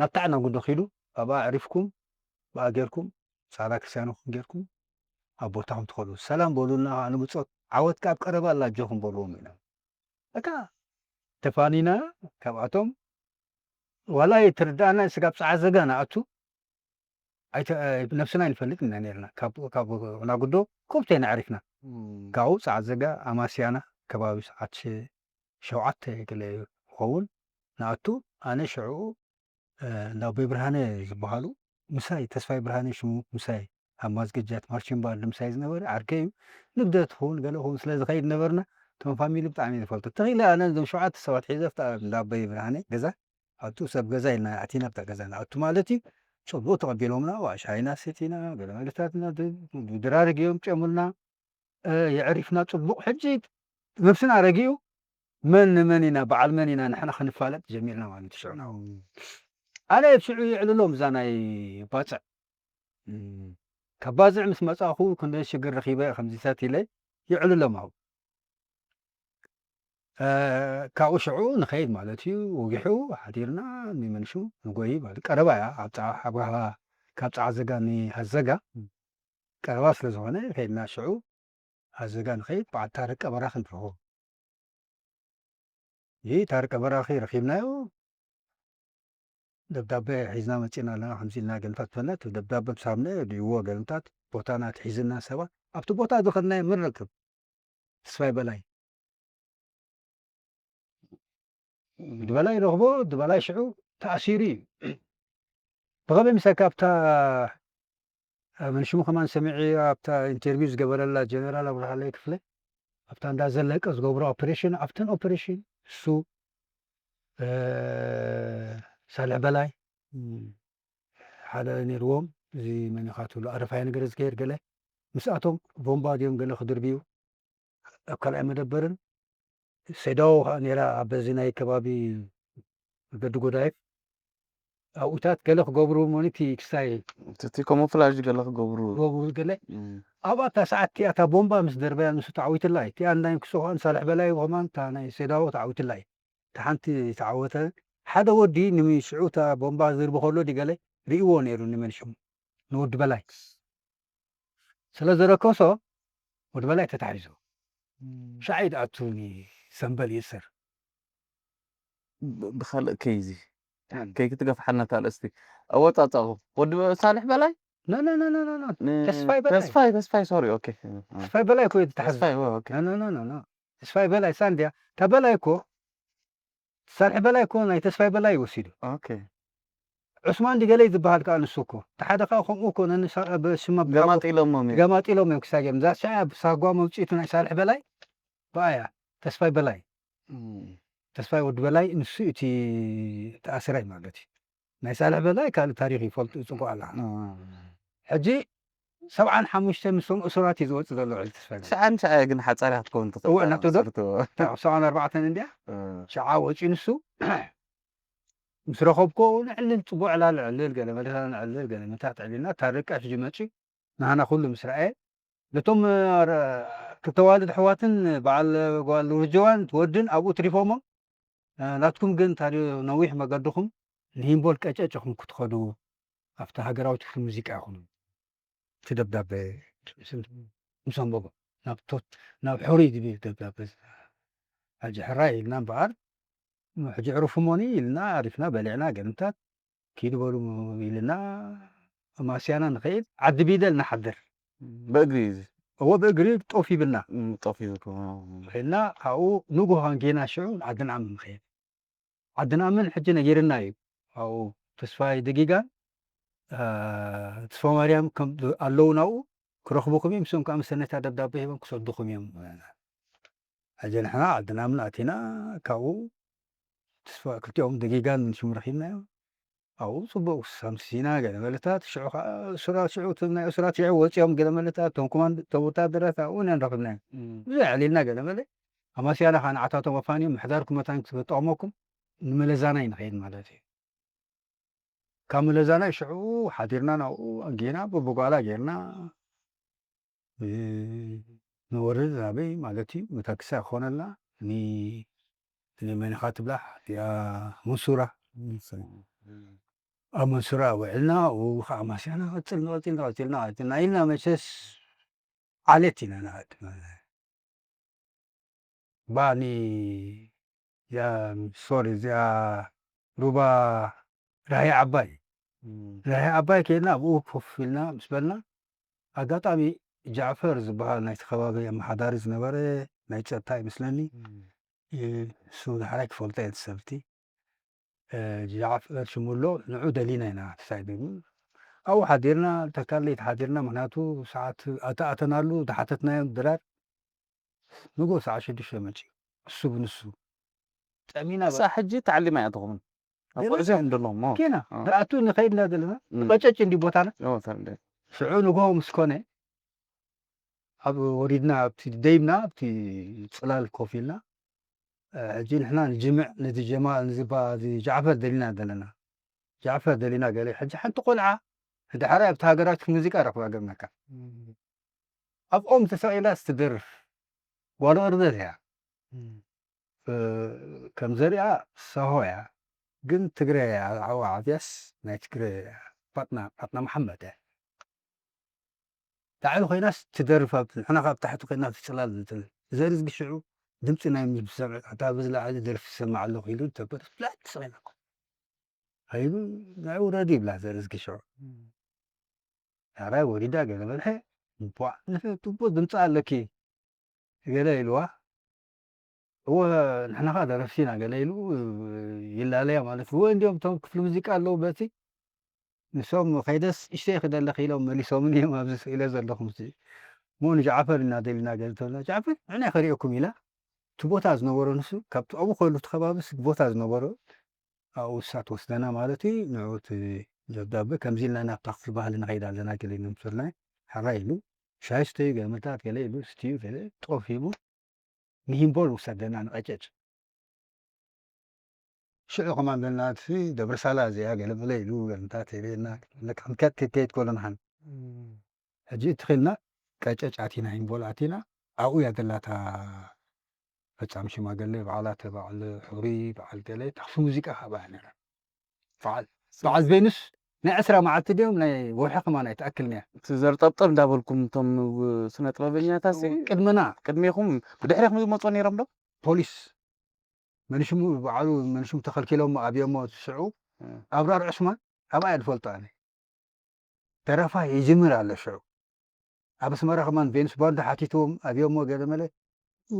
ናብታ ዕናጉዶ ኪዱ ኣብኣ ኣዕሪፍኩም ብኣ ጌርኩም ፃዕዳ ክርስቲያንኩም ጌርኩም ኣብ ቦታኹም ትኸዱ ሰላም በሉልና ንብፆት ዓወት ካብ ቀረባ ኣላ ኣጆኹም በልዎም ኢሎም በቃ ተፋኒና ካብኣቶም ዋላ ኣይትርዳእና ስጋብ ፃዓ ዘጋ ንኣቱ ነብስና ኣይንፈልጥ ኢና ነርና ካብ ናጉዶ ኮብተ ነዕሪፍና ካብኡ ፃዓ ዘጋ ኣማስያና ከባቢ ሰዓት ሸውዓተ ገለ ይኸውን ንኣቱ ኣነ ሽዑ እንዳ ኣቦይ ብርሃነ ዝበሃሉ ምሳይ ተስፋይ ብርሃነ ሽሙ ምሳይ ኣብ ማዝገጃት ማርችን ባንድ ምሳይ ዝነበረ ዓርከይ እዩ ንግደት ክኸውን ገለ ክኸውን ስለ ዝኸይድ ነበርና እቶም ፋሚሊ ብጣዕሚ ዝፈልጡ ተኺለ ኣነ እዞም ሸውዓተ ሰባት ሒዘ እንዳ ኣቦይ ብርሃነ ገዛ ኣቱ ሰብ ገዛ ኢልና ኣቲና ኣብታ ገዛ ንኣቱ ማለት እዩ። ጽቡቕ ተቐቢሎምና፣ ዋ ሻሂና ሰቲና፣ ገለ መግብታትና ድ-፣ ድራር ገይሮም ጨሙልና፣ እ፣ የዕሪፍና ጽቡቕ። ሕጂ ነብስና ረጊኡ መን ንመን ኢና፣ በዓል መን ኢና ንሕና ክንፋለጥ ጀሚርና ማለት እዩ ሽዑ። ኣነ ኣብ ሽዑ የዕልሎም እዛ ናይ ባጽዕ። እም፣ ካብ ባጽዕ ምስ መጻኹ ክንደይ ሽግር ረኺበ ከምዚታት ኢለ የዕልሎም ኣብኡ። እ፣ ካብኡ ሽዑ ንኸይድ ማለት እዩ። ወጊሑ ሓዲርና ንመንሹ ንጎይ ማለት ቀረባ እያ። ኣብ ጸዓ-፣ ኣብ ሃ-፣ ካብ ጸዓ ዘጋ ንሃዘጋ ቀረባ ስለ ዝኾነ ከይድና ሽዑ ሃዘጋ ንኸይድ በዓል ታረቀ በራኺ ንረኽቦ። ይህ ታረቀ በራኺ ረኺብናዮ። ደብዳቤ ሒዝና መጺእና ኣለና፣ ከምዚ ኢልና ገለታት ፈለጥ፣ ደብዳቤ ምሳብነ ድይዎ ገለታት ቦታና ትሒዝና ሰባት ኣብቲ ቦታ ዝኸድናዮ ምን ረክብ? ተስፋይ በላይ። ድበላይ ረኽቦ፣ ድበላይ ሽዑ ተኣሲሩ እዩ። ብኸመይ ምሳካ ኣብታ፣ ኣብ ሽሙ ከማን ሰሚዐ ኣብታ ኢንተርቪው ዝገበረላ ጀነራል ኣብርሃለይ ክፍለ፣ ኣብታ እንዳ ዘለቀ ዝገብሮ ኦፕሬሽን፣ ኣብተን ኦፕሬሽን እሱ፣ እ፣ ሳልሕ በላይ፣ እም፣ ሓደ ነይርዎም፣ እዚ መን ኢኻ ትብሎ፣ ኣረፋይ ነገር ዝከየድ ገለ፣ ምስኣቶም ቦምባ ድዮም ገለ ክድርብዩ፣ ኣብ ካልኣይ መደበርን፣ ሰይዳዎ ከኣ ነይራ፣ ኣብ በዚ ናይ ከባቢ መገዲ ጎዳይፍ፣ ኣብኡታት ገለ ክገብሩ፣ ሞኒቲ ክስታይ እቲ፣ እቲ ኮሞፍላዥ ገለ ክገብሩ። ክገብሩ ገለ። እም። ኣብኣ እታ ሰዓት እቲኣ፣ እታ ቦምባ ምስ ደርበያ፣ ንሱ ተዓዊትላ እዩ። እቲኣ እንዳይ ክሶ ከኣ ንሳልሕ በላይ ከማን፣ እታ ናይ ሰይዳዎ ተዓዊትላ እዩ። እታ ሓንቲ ተዓወተ። ሓደ ወዲ ንሚ-፣ ሽዑ እታ ቦምባ ዝርቢ ከሎ ድዩ ገለ ርእይዎ ነይሩ፣ ንመን ሽሙ? ንወዲ በላይ። ስለ ዘረከሶ፣ ወዲ በላይ ተታሒዙ። እም። ሻዕ ይድኣቱ ንሰምበል ይእሰር። ብ-፣ ብኻልእ ከይዚ፣ እም። ከይክትገፍሓልና እታ ኣርእስቲ። ኣወጻጻኹ። ወዲ በ-፣ ሳልሕ በላይ? ኖ፣ ኖ፣ ኖ፣ ኖ፣ ኖ፣ ኖ። ን-፣ ተስፋይ በላይ። ተስፋይ፣ ተስፋይ፣ ሶሪ፣ ኦኬ። እ፣ እ። ተስፋይ በላይ እኮ እዩ ተታሒዙ። ተስፋይ፣ ኦ፣ ኦኬ። ኖ፣ ኖ፣ ኖ፣ ኖ፣ ኖ። ተስፋይ በላይ፣ ሳንድያ። እታ በላይ እኮ፣ ሳልሕ በላይ እኮ ናይ ተስፋይ በላይ እዩ ወሲዱ። ኦኬ። ዑስማን ድገለይ ዝበሃል ከኣ ንሱ እኮ። እቲ ሓደ ከኣ ከምኡ እኮ ነንሳ-፣ ብሽማ ገማጢሎሞም እዮም። ገማጢሎም እዮም ክሳብ ገም። እዛ ሻዕ ሳጓ መውጽኢቱ ናይ ሳልሕ በላይ ብኣያ፣ ተስፋይ በላይ። እም። ተስፋይ ወዲ በላይ ንሱ እቲ ተኣስራይ ማለት እዩ። ናይ ሳልሕ በላይ ካልእ ታሪኽ ይፈልጡ ይጽንቁ ኣለኻ። እ። ሕጂ ሰብዓን ሓሙሽተ ምስቶም እሱራት እዩ ዝወጽእ ዘሎ ዕልቲ ስፈገ። ትሽዓን ትሽዓን ግን ሓጻሪ ክትከውን ትኽእል እወ፣ እያ፣ ናቱ ዶ? ስርትዎ። እታ ሰብዓን ኣርባዕተን እንድያ? እ። ሽዓ ወጺኡ ንሱ። ምስ ረኸብኮ ነዕልል፣ ጽቡቕ ዕላል ነዕልል፣ ገለ መለሳ ነዕልል፣ ገለ ምታት ዕሊልና፣ ታረቀ ሕጂ መጺኡ፣ ንሃና ኩሉ ምስ ረኣየ፣ ነቶም፣ ረ-፣ ክልተ ዋልድ ኣሕዋትን በዓል ጓል ርጅዋን ወድን ኣብኡ ትሪፎሞ፣ እ፣ ናትኩም ግን ታዲዮ ነዊሕ መገድኹም ንሂምቦል ቀጨጭኹም ክትኸዱ ኣብቲ ሃገራዊ ትሕቲ ሙዚቃ ኢኹም። እቲ ደብዳቤ ምስ ኣንበቦ ናብ ቶት-፣ ናብ ሕሩይ ዝብል ደብዳቤ። ሕጂ ሕራይ ኢልና እምበኣር፣ ሕጂ ዕሩፍ እሞኒ ኢልና፣ ኣሪፍና በሊዕና፣ ገንታት ኪዱ በሉ ኢልና፣ ኣማስያና ንኸይድ፣ ዓዲ ቢደል ንሓድር። ብእግሪ እዩ እዚ? እወ፣ ብእግሪ ጦፍ ይብልና። እም፣ ጦፍ ይብልኩም። ኺድና፣ ካብኡ ንጉሆ ጌና ሽዑ ዓዲ ንኣምን ንኸይድ። ዓዲ ንኣምን ሕጂ ነጊርና እዩ። ኣብኡ ተስፋይ ደጊጋን፣ አ፣ ተስፋ ማርያም ከም ኣለዉ ናብኡ ክረኽቡኹም እዮም፣ ምስኦም ከኣ መሰነይታ ደብዳቤ ሂቦም ክሰዱኹም እዮም። ሕጂ ንሕና ዓዲ ንኣምን ኣቲና፣ ካብኡ ተስፋ ክልቲኦም ደጊጋን ምን ሽሙ ረኺብናዮም። ኣብኡ ጽቡቕ ሳምሲና ገለ መለታት፣ ሽዑ ከኣ እሱራት፣ ሽዑ እቶም ናይ እሱራት ሽዑ ወጺኦም ገለ መለታት፣ እቶም ኮማንድ-፣ እቶም ወታደራት ኣብኡ ኢና ረኺብናዮም። እም። ብዙሕ ኣዕሊልና ገለ መለ፣ ኣማስያና ከኣ ንዓታቶም ኣፋንዮም፣ ምሕዳርኩም መታን ክጠቕመኩም፣ ንመለዛና እዩ ንኸይድ ማለት እዩ። ካብ መለዛና ሽዑ ሓዲርና ናብኡ ኣንጊና በብጓላ ጌርና፣ እ፣ ንወርድ ናበይ ማለት እዩ፣ መታክሳ ክኾነልና፣ ኒ-፣ ንመን ኢኻ ትብላ፣ እቲኣ መንሱራ። ኣብ መንሱራ ውዕልና፣ ኣብኡ ኸዓ ኣማስያና ቀጺልና፣ ቀጺልና፣ ቀጺልና፣ ቀጺልና ኢልና መቸስ ዓሌት ኢና ንኣቱ። ባኒ፣ ያ፣ ሶሪ፣ እዚኣ ሩባ ራህያ ዓባይ። እም። ራህያ ዓባይ ከይድና ኣብኡ ኮፍ ኢልና ምስ በልና፣ ኣጋጣሚ ጃዕፈር ዝበሃል ናይቲ ከባቢ ኣመሓዳሪ ዝነበረ ናይ ጸጥታ ይመስለኒ። እም። እ፣ እሱ ዳሕራይ ክፈልጦ እየ እቲ ሰብቲ። እ፣ ጃዕፈር ሽሙ ኣሎ፣ ንዑ ደሊና ኢና ተሳኢሉ። ኣብኡ ሓዲርና፣ ተካለይት ሓዲርና፣ ምኽንያቱ ሰዓት ኣተኣተናሉ፣ ዝሓተትናዮም ድራር ንግሆ ሰዓት ሽዱሽተ መጺኡ፣ እሱ ብንሱ። ጠሚና በ- ክሳዕ ሕጂ ተዓሊማ እያ ትኸውን? ኣብ ጉዕዞ እዮም ዘለዎም። ኦ፣ ኪና ኦ፣ ንኣቱ ንኸይድ እና ዘለና እም፣ ቀጨጭ እንዲ ቦታና። ኦ፣ ተረዲአ። ሽዑ ንግሆ ምስ ኮነ ኣብ ወሪድና ኣብቲ ደይብና ኣብቲ ጽላል ኮፍ ኢልና፣ እ፣ ሕጂ ንሕና ንጅምዕ ነዚ ጀማ ነዚ ባ እዚ ጃዕፈር ደሊና ዘለና። ጃዕፈር ደሊና ገለ ሕጂ ሓንቲ ቆልዓ ንዳሕራይ ኣብቲ ሃገራችን ሙዚቃ ረኽባ ገርመካ። ኣብ ኦም ተሰቒላ ትደርፍ ጓል ኦርደር እያ። እ፣ ከም ዘሪኣ ሳሆ እያ፣ ግን ትግረ እያ። ዓዋ ዓብያስ ናይ ትግረ እያ። ፋጥና፣ ፋጥና መሓመድ እያ። ላዕሊ ኮይናስ ትደርፍ፣ ኣብ ንሕና ካብ ታሕቲ ኮይና ትጽላል ዝብል። ዘርዝጊ ሽዑ ድምጺ ናይ ምስ ሰምዕ፣ እታ ብዝለዓለ ደርፊ ዝሰምዕ ኣለኹ ኢሉ ተበር ፍላት ትስቕ ኢላ እኮ። ሃይሉ ናይ ውረድ ይብላ ዘርዝጊ ሽዑ። ዳሕራይ ወሪዳ ገለ በልሐ፣ "እቧ፣ ንፍዕቲ እቦ ድምፂ ኣለኪ" ገለ ኢልዋ። "እወ፣ ንሕና ኸዓ ደረፍቲ ኢና" ገለ ኢሉ ይላለያ ማለት እዩ። ወይ እንዲኦም እቶም ክፍሊ ሙዚቃ ኣለዉ በቲ፣ ንሶም "ኸይደስ እሽተይ ክደለኺ" ኢሎም መሊሶምን እዮም ኣብዚ ስኢለ ዘለኹ ምስቲ። እሞ ንጃዕፈር ኢና ደሊና ገለ ተብላ፣ "ጃዕፈር፣ ንዕናይ ከርእየኩም" ኢላ። እቲ ቦታ ዝነበሮ ንሱ፣ ካብቲ ኣብኡ ከሉ እቲ ከባቢ እቲ ቦታ ዝነበሮ ኣብኡ እሳ ትወስደና ማለት እዩ። ንዑ እቲ ደብዳበ ከምዚ ኢልና ናብታ ክፍሊ ባህሊ ንኸይድ ኣለና ገለ ኢሉ ምሰልና፣ ሕራይ ኢሉ፣ ሻሂ ስተዩ፣ ገለ መታት ገለ ኢሉ፣ ስትዩ ገለ፣ ጦፍ ሂቡ፣ ንሂምቦል ወሰደና ንቐጨጭ። ሽዑ ከማን በልና፣ እቲ ደብረ ሳላ እዚኣ ገለ መለ ኢሉ፣ ገለ መታት ሄደና፣ ለካ ክንከድ ከይድ ከሎ ንሓን። ሕጂ እቲ ኺልና ቀጨጭ ኣቲና፣ ሂምቦል ኣቲና፣ ኣብኡ እያ ዘላታ ፈጻሚ ሽማግለ፣ በዓል ኣተ፣ በዓል ሕሩይ፣ በዓል ገለ፣ እታ ክፍሊ ሙዚቃ ከኣ ኣብኣ እያ ነይራ። በዓል፣ በዓል ቬኑስ ናይ ዕስራ መዓልቲ ድዮም ናይ ወርሒ ከማን ኣይትኣክልን እያ። እቲ ዘርጠብጠብ እንዳበልኩም እቶም ው-፣ ስነ ጥበበኛታት ሲ ቅድመና። ቅድሜኹም ብድሕሬኹም ዝመጹ ነይሮም ዶ? ፖሊስ መንሽሙ በዓሉ መንሽሙ ተኸልኪሎም ኣብዮሞ እቲ ሽዑ እ። ኣብራር ዑስማን ኣብኣ እየ ዝፈልጦ ኣነ። ደረፋ ይጅምር ኣሎ ሽዑ። ኣብ ኣስመራ ከማን ቬኑስ ባንድ ሓቲትዎም ኣብዮሞ ገለ መለ ኡ፣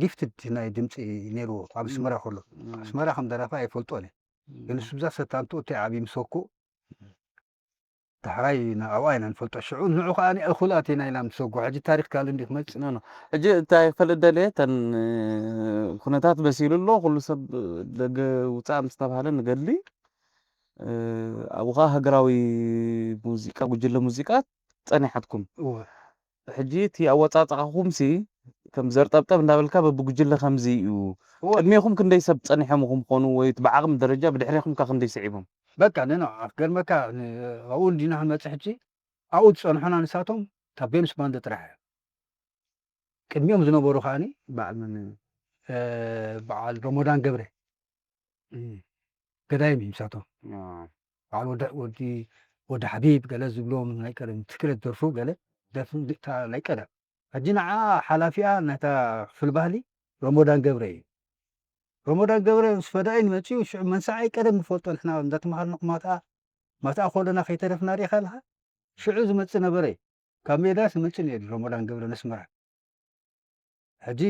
ጊፍትድ ናይ ድምፂ ነይርዎ ኣብ እ። ኣስመራ ከሎ። እ። ኣስመራ ከም ደራፋ ኣይፈልጦን እየ። ግን እ። እሱ ብዛ ሰታንቱ እቲ ዓብዪ ምስ ወኩ ዳሕራይ ና-፣ ኣብኣ ኢና ንፈልጦ። ሽዑ ንዑ ከኣ እኹል ኣቲና ኢና ምስ ወኩ። ሕጂ ታሪኽ ካልእ እንዲ ክመጽእ። ኖ፣ ኖ። ሕጂ እንታይ ክፈልጥ ደልየ፣ እተን፣ እ፣ ኩነታት በሲሉ ኣሎ፣ ኩሉ ሰብ ደገ ውጻእ ምስ ተባህለ ንገድሊ፣ እ፣ ኣብኡ ከኣ ሃገራዊ ሙዚቃ፣ ጉጅለ ሙዚቃ ጸኒሓትኩም። እወ። ሕጂ እቲ ኣወጻጽኣኹምሲ ከም ዘርጠብጠብ እንዳበልካ በብጉጅለ ከምዚ እዩ። እወ። ቅድሜኹም ክንደይ ሰብ ጸኒሖም ይኾኑ ወይ እቲ ብዓቕሚ ደረጃ ብድሕሬኹም ከ ክንደይ ስዒቦም? በቃ ንኖ፣ ክገርመካ፣ ን-፣ ኣብኡ እንዲና ክንመጽእ ሕጂ፣ ኣብኡ ዝጸንሑና ንሳቶም፣ እታ ቬኑስ ባንድ ጥራሕ እያ። ቅድሚኦም ዝነበሩ ከኣኒ በዓል መን? እ፣ በዓል ረሞዳን ገብረ። እም። ገዳይም እዩ ምሳቶም። አ። በዓል ወዲ፣ ወዲ፣ ወዲ ሓቢብ ገለ ዝብሎም ናይ ቀደም ትግረ ዝደርፉ ገለ ደርፊ እታ ናይ ቀደም። ሕጂ ንዓ ሓላፊኣ ናይታ ክፍሊ ባህሊ ረሞዳን ገብረ እዩ። ረሞዳን ገብረ ምስ ፈዳኢን መጺኡ ሽዑ መንስዓይ ቀደም ንፈልጦ ንሕና እንዳተማሃርና ማትኣ፣ ማትኣ ከለና ከይተረፍና ሪኢኻ ኣለኻ? ሽዑ ዝመጽእ ነበረ። ካብ ሜዳ ዝመጽእ ነይሩ ረሞዳን ገብረ ነስመራ። ሕጂ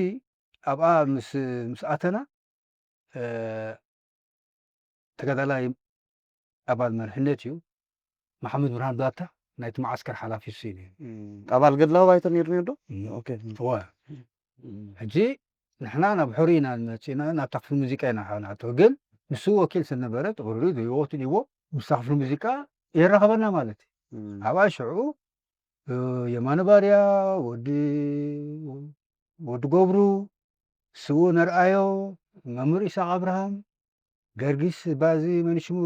ኣብኣ ምስ፣ ምስ ኣተና፣ እ፣ ተጋዳላይ ኣባል መሪሕነት እዩ። መሓመድ ብርሃን ብላታ ናይቲ መዓስከር ሓላፊ እሱ እዩ ነይሩ። እም፣ ኣባል ገድላዊ ባይቶ ነይሩ ነይሩ ዶ? እም። ኦኬ። እም። እወ። እም። ሕጂ ንሕና ናብ ሕሩይ ኢና መጺና፣ ናብታ ክፍሊ ሙዚቃ ኢና ንኣቱ። ግን ንሱ ወኪል ስለ ነበረ፣ ጥቕልሉ ዘይወቱ ዲዎ፣ ምስታ ክፍሊ ሙዚቃ የራኸበና ማለት እዩ። እም። ኣብኣ ሽዑ፣ እ፣ የማነ ባርያ፣ ወዲ፣ ወዲ ገብሩ፣ ስዉእ ነርኣዮ፣ መምህር ኢሳቕ ኣብርሃም፣ ገርጊስ ባዚ፣ መን ሽሙ፣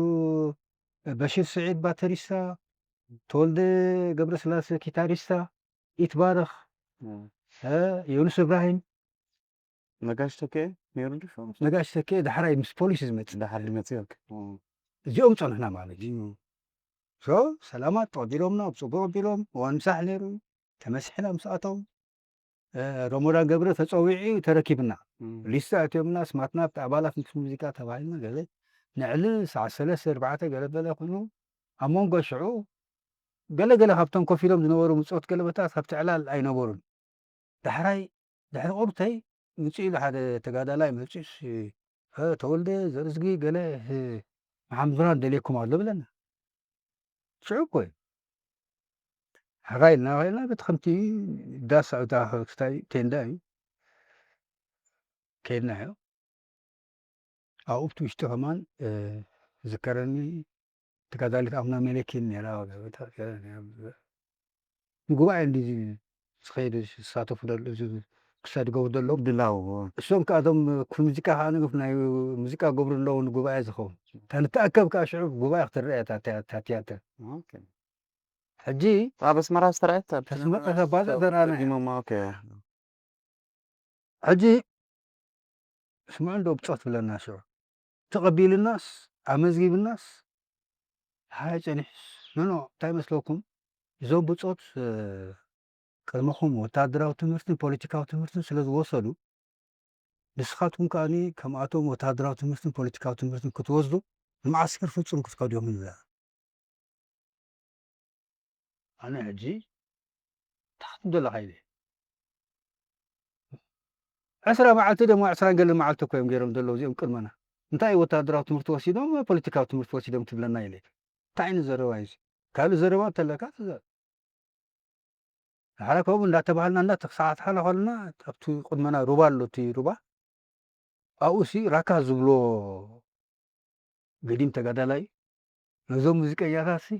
በሽር ስዒድ ባተሪስታ፣ ተወልደ ገብረስላሴ ኪታሪስታ፣ ኢትባረኽ፣ እም። እ፣ ዮኑስ እብራሂም። ነጋሽ ተኬ ነይሩ ዶ ሽዑ? ነጋሽ ተኬ ዳሕራይ ምስ ፖሊስ እዩ ዝመጽእ። ዳሕር ዝመጽእ፣ ኦኬ። እም። እዚኦም ጸንሑና ማለት እዩ። እም። ሶ፣ ሰላማት ተቐቢሎምና፣ ብጽቡቕ ኣቢሎም፣ እዋን ምሳሕ ነይሩ፣ ተመሲሕና ምስኣቶም። እ፣ ረሞዳን ገብረ ተጸዊዑ ተረኪብና። እም። ሊስታ ኣትዮምና፣ ስማትና ኣብቲ ኣባላት ምስ ሙዚቃ ተባሂልና ገለ ንዕሊ ሰዓት ሰለስተ ኣርባዕተ ገለ በለ ኮይኑ፣ ኣብ መንጎ ሽዑ ገለ ገለ ካብቶም ኮፍ ኢሎም ዝነበሩ ምጾት ገለበታት ካብቲ ዕላል ኣይነበሩን። ዳሕራይ፣ ድሕሪ ቁርተይ ምጽእ ኢሉ ሓደ ተጋዳላይ መጺኡስ፣ "እ፣ ተወልደ ዘርእዝጊ ገለ፣ እ፣ መሓመድ ብርሃን ደልየኩም ኣሎ" ብለና። ሽዑ እኮ እዩ። ሕራይ ኢልና ኸይድና፣ በቲ ከምቲ ዳስ፣ እታ ክስታይ ቴንዳ እዩ። ከይድናዮ። ኣብኡ ኣብቲ ውሽጢ ከማን፣ እ፣ ዝከረኒ ተጋዳሊት ኣምና መለኪን ነራ። ንጉባኤ እንዲ ዝኸይዱ ዝሳተፉ ደሉ ክሳድ ገብሩ ደለዉ ድላው እሶም ከኣቶም ሙዚቃ ከዓ ንግፍ ናይ ሙዚቃ ገብሩ ኣለዉ ንጉባኤ ዝኸውን ተንተኣከብ ከዓ ሽዑ ጉባኤ ክትረአ እታ ቲያትር ሕጂ ኣብ ኣስመራ ዝተረኣየት ተስመጠ ተባዘ ዘራነ ሕጂ ስምዑ እንዶ ብጾት ብለና ሽዑ ተቐቢልናስ ኣመዝጊብናስ ሃይ ጸኒሕስ ኖኖ እንታይ መስለኩም እዞም ብጾት ቅድመኹም ወታደራዊ ትምህርትን ፖለቲካዊ ትምህርትን ስለ ዝወሰዱ ንስኻትኩም ከኣ ከምኣቶም ወታደራዊ ትምህርትን ፖለቲካዊ ትምህርትን ክትወስዱ ንመዓስከር ፍጹም ክትከዱ እዮም ንብላ ኣነ ሕጂ እንታይ ክትብል ደለኻ ኢለ ዕስራ መዓልቲ ደሞ ዕስራን ገለን መዓልቲ እኮ እዮም ገይሮም ዘለዉ እዚኦም ቅድመና እንታይ ወታደራዊ ትምህርቲ ወሲዶም ፖለቲካዊ ትምህርቲ ወሲዶም ትብለና ኢለ እንታይ ዓይነት ዘረባ እዩ ካልእ ዘረባ እንተለካ ትዘር ድሓረ ከምኡ እንዳተባሃልና እንዳተሰሓሓልና ከለና ኣብቲ ቅድመና ሩባ ኣሎ እቲ ሩባ ኣብኡ ሲ ራካ ዝብሎ ገዲም ተጋዳላይ ነዞም ሙዚቀኛታት ሲ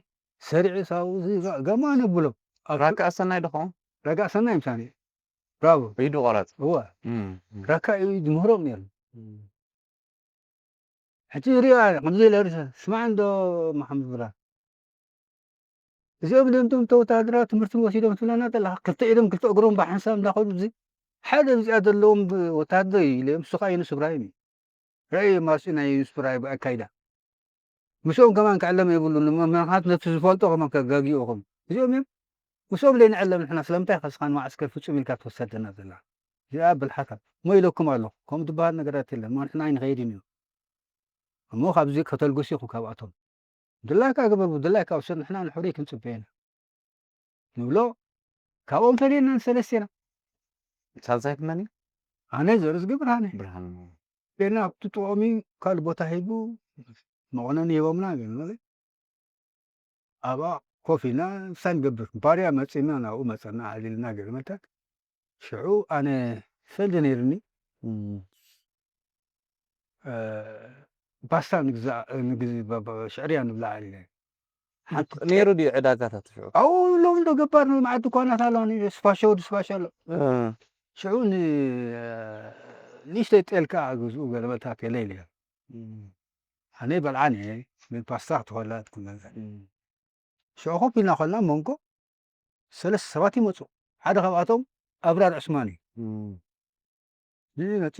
ሰሪዑ ሳብኡ ገማ ነብሎም ራካ ኣሰናይ ድኾን ራካ ኣሰናይ ምሳኒ ብራቮ ኢዱ ቆረፅ እዋ ራካ እዩ ዝምህሮም ነይሩ ሕጂ ሪኣ ከምዚ ኢለ ርሰ ስማዕ እንዶ መሓመድ ብራ እዚኦም ድምቶም ተወታደራ ትምህርቲ ወሲዶም ትብለና ዘለካ ክልተ ኢዶም ክልተ እግሮም ብሓንሳብ እንዳኸዱ እዚ ሓደ ብዚኣ ዘለዎም ወታደር እዩ ኢለ ምስኻ የኑስ እብራሂም እዩ ረእየ ማስኡ ናይ የኑስ እብራሂም ኣካይዳ ምስኦም ከማን ክዕለም የብሉን ምክንያቱ ነቲ ዝፈልጦ ከማን ከጋጊኡ ከም እዚኦም እዮም ምስኦም ለይንዕለም ንሕና ስለምንታይ ከስኻ ንማዕስከር ፍጹም ኢልካ ትወሰደና ዘላ እዚኣ ብልሓታ እሞ ኢለኩም ኣለኹ ከምኡ ዝበሃል ነገራት የለን እሞ ንሕና ኣይንኸይድን እዩ እሞ ካብዚ ከተልግሱ ኢኹም ካብኣቶም ድላይካ ግበር ብድላይካ ውሰድ ንሕና ንሕሩይ ክንፅበ ኢና ንብሎ ካብኦም ፈሊና ንሰለስቴና ሳልሳይ ክመን እዩ ኣነ ዘርዝጊ ብርሃነ ብርሃን ና ኣብቲ ጥቕሚ ካልእ ቦታ ሂቡ መቑነኒ ሂቦምና ገለ ኣብኣ ኮፍ ኢልና እንታይ ንገብር ባርያ መፂና ናብኡ መፀና ዓሊልና ገለ መታት ሽዑ ኣነ ሰልዲ ነይርኒ ፓስታ ሽዕርያ ንብላ ዓሊለ ነይሩ ድዩ ዕዳጋታት ሽዑ ኣው ሎም ዶ ገባር መዓዲ ኳናት ኣለዋ ስፋሸ ወዲ ስፋሸ ኣሎ ሽዑ ንእሽተይ ጤል ከዓ ግዝኡ ገለመታት የለ ኢለ ኣነ በልዓን እየ ፓስታ ክትኾላ ትኩመዘ ሽዑ ኮፍ ኢልና ኮልና መንጎ ሰለስተ ሰባት ይመፁ ሓደ ካብኣቶም ኣብራር ዕስማን እዩ እዚ መፂ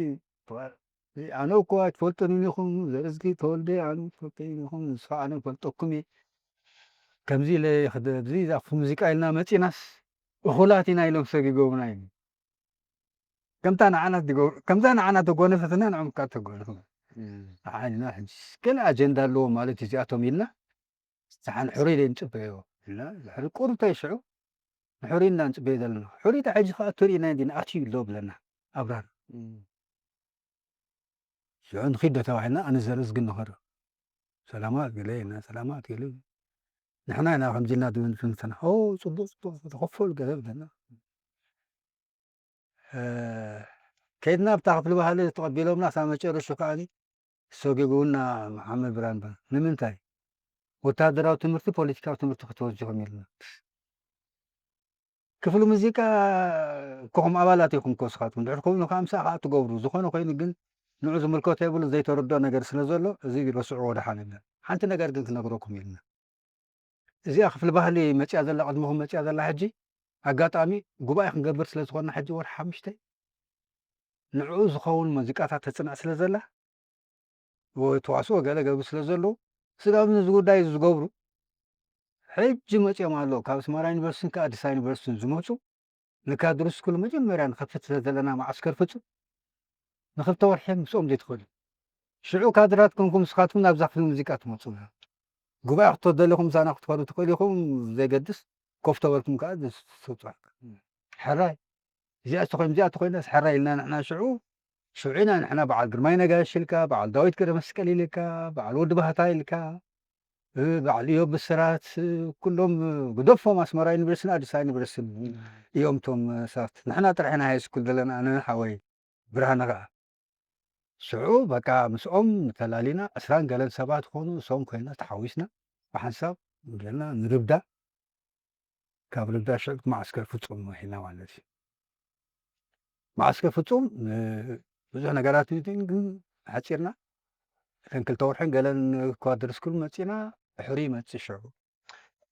ኣነ እኮ ኣይትፈልጡን ኢኹም ዘርእዝጊ ተወልደ ኣነ ትፈልጡ ኢኹም ንስኻ ኣነ ፈልጠኩም እየ ከምዚ ኢለ ይኽደ እዚ ዛፍ ሙዚቃ ኢልና መፂናስ እኹላት ኢና ኢሎም ሰጊጎምና እዩ ከምታ ንዓና ከምዛ ንዓና ተጎነፈትና ንዕም ካ ተጎነፉ ንዓና ሕጂ ገለ ኣጀንዳ ኣለዎ ማለት እዚኣቶም ኢልና ንሓን ሕሩይ ደይ ንፅበዮ ኢልና ድሕሪ ቁሩብ እንታይ ሽዑ ንሕሩይ ኢና ንፅበዮ ዘለና ሕሩይ ታ ሕጂ ከዓ ትርእና እንዲ ንኣትዩ ኣሎ ብለና ኣብራር ሽዑ ንኺድ ዶ ተባሂልና ኣነ ዘርዝግን ንኸዶ ሰላማት ገለ ኢልና ሰላማት ገለ ንሕና ኢና ከምዚ ኢልና ድብል ትንተና ኦ ፅቡቅ ፅቡቅ ተኸፈሉ ገለ ብለና ከይድና ኣብታ ክፍሊ ባህሊ ተቐቢሎምና ሳብ መጨረሹ ከዓ ሰጊጉና መሓመድ ብራን በ ንምንታይ ወታደራዊ ትምህርቲ ፖለቲካዊ ትምህርቲ ክትወስዱ ኢኹም ኢልና ክፍሊ ሙዚቃ ኮኹም ኣባላት ኢኹም ከስኻትኩም ድሕር ኮይኑ ከዓ ምሳእ ከዓ ትገብሩ ዝኾነ ኮይኑ ግን ንዑ ዝምልከቶ የብሉ ዘይተረድኦ ነገር ስለ ዘሎ እዚ ረስዑ ወደሓን ኢልና ሓንቲ ነገር ግን ክነግረኩም ኢልና እዚኣ ክፍሊ ባህሊ መፅያ ዘላ ቅድሚኹም መፅያ ዘላ ሕጂ ኣጋጣሚ ጉባኤ ክንገብር ስለ ዝኾንና ሕጂ ወርሒ ሓሙሽተ ንዕኡ ዝኸውን ሙዚቃታት ተፅንዕ ስለ ዘላ ወይ ተዋስኦ ገለ ገብሩ ስለ ዘለዉ ስጋብ ነዚ ጉዳይ እዚ ዝገብሩ ሕጂ መፅኦም ኣለዉ ካብ ኣስመራ ዩኒቨርሲቲን ካብ ኣዲስ ዩኒቨርሲቲን ዝመፁ ንካድር ስኩል መጀመርያ ንኸፍት ስለ ዘለና መዓስከር ፍፁም ንኽልተ ወርሒ ምስኦም ዘይትኽእሉ ሽዑ ካድራት ኮንኩም ንስኻትኩም ናብዛ ክፍሊ ሙዚቃ ትመፁ ጉባኤ ክትወደለኹም ምሳና ክትኸዱ ትኽእሉ ኢኹም ዘይገድስ ኮፍ ተበልኩም ከዓ ዝስውፅዋል ሕራይ እዚኣ ተኮይኑ እዚኣ ተኮይናስ ሕራይ ኢልና ንሕና ሽዑ ሽዑ ኢና ንሕና በዓል ግርማይ ነጋሽ ኢልካ በዓል ዳዊት ገረ መስቀል ኢልካ በዓል ወዲ ባህታ ኢልካ በዓል እዮብ ብስራት ኩሎም ግደፎም ኣስመራ ዩኒቨርሲቲን ኣዲስ ኣበባ ዩኒቨርሲቲን እዮም እቶም ሰባት ንሕና ጥራሕ ኢና ሃይ ስኩል ዘለና ኣነ ሓወይ ብርሃነ ከዓ ሽዑ በቃ ምስኦም ተላሊና ዕስራን ገለን ሰባት ኾኑ፣ እሶም ኮይና ተሓዊስና ብሓንሳብ ገልና ንርብዳ፣ ካብ ርብዳ ሽዑ ማዕስከር ፍጹም ውዒልና ማለት እዩ። ማዕስከር ፍጹም ብዙሕ ነገራት እዩ ግን ሓጺርና እተን ክልተ ወርሕን ገለን እኳ ድርስክሉ መጺና ሕሩይ መጽእ ሽዑ።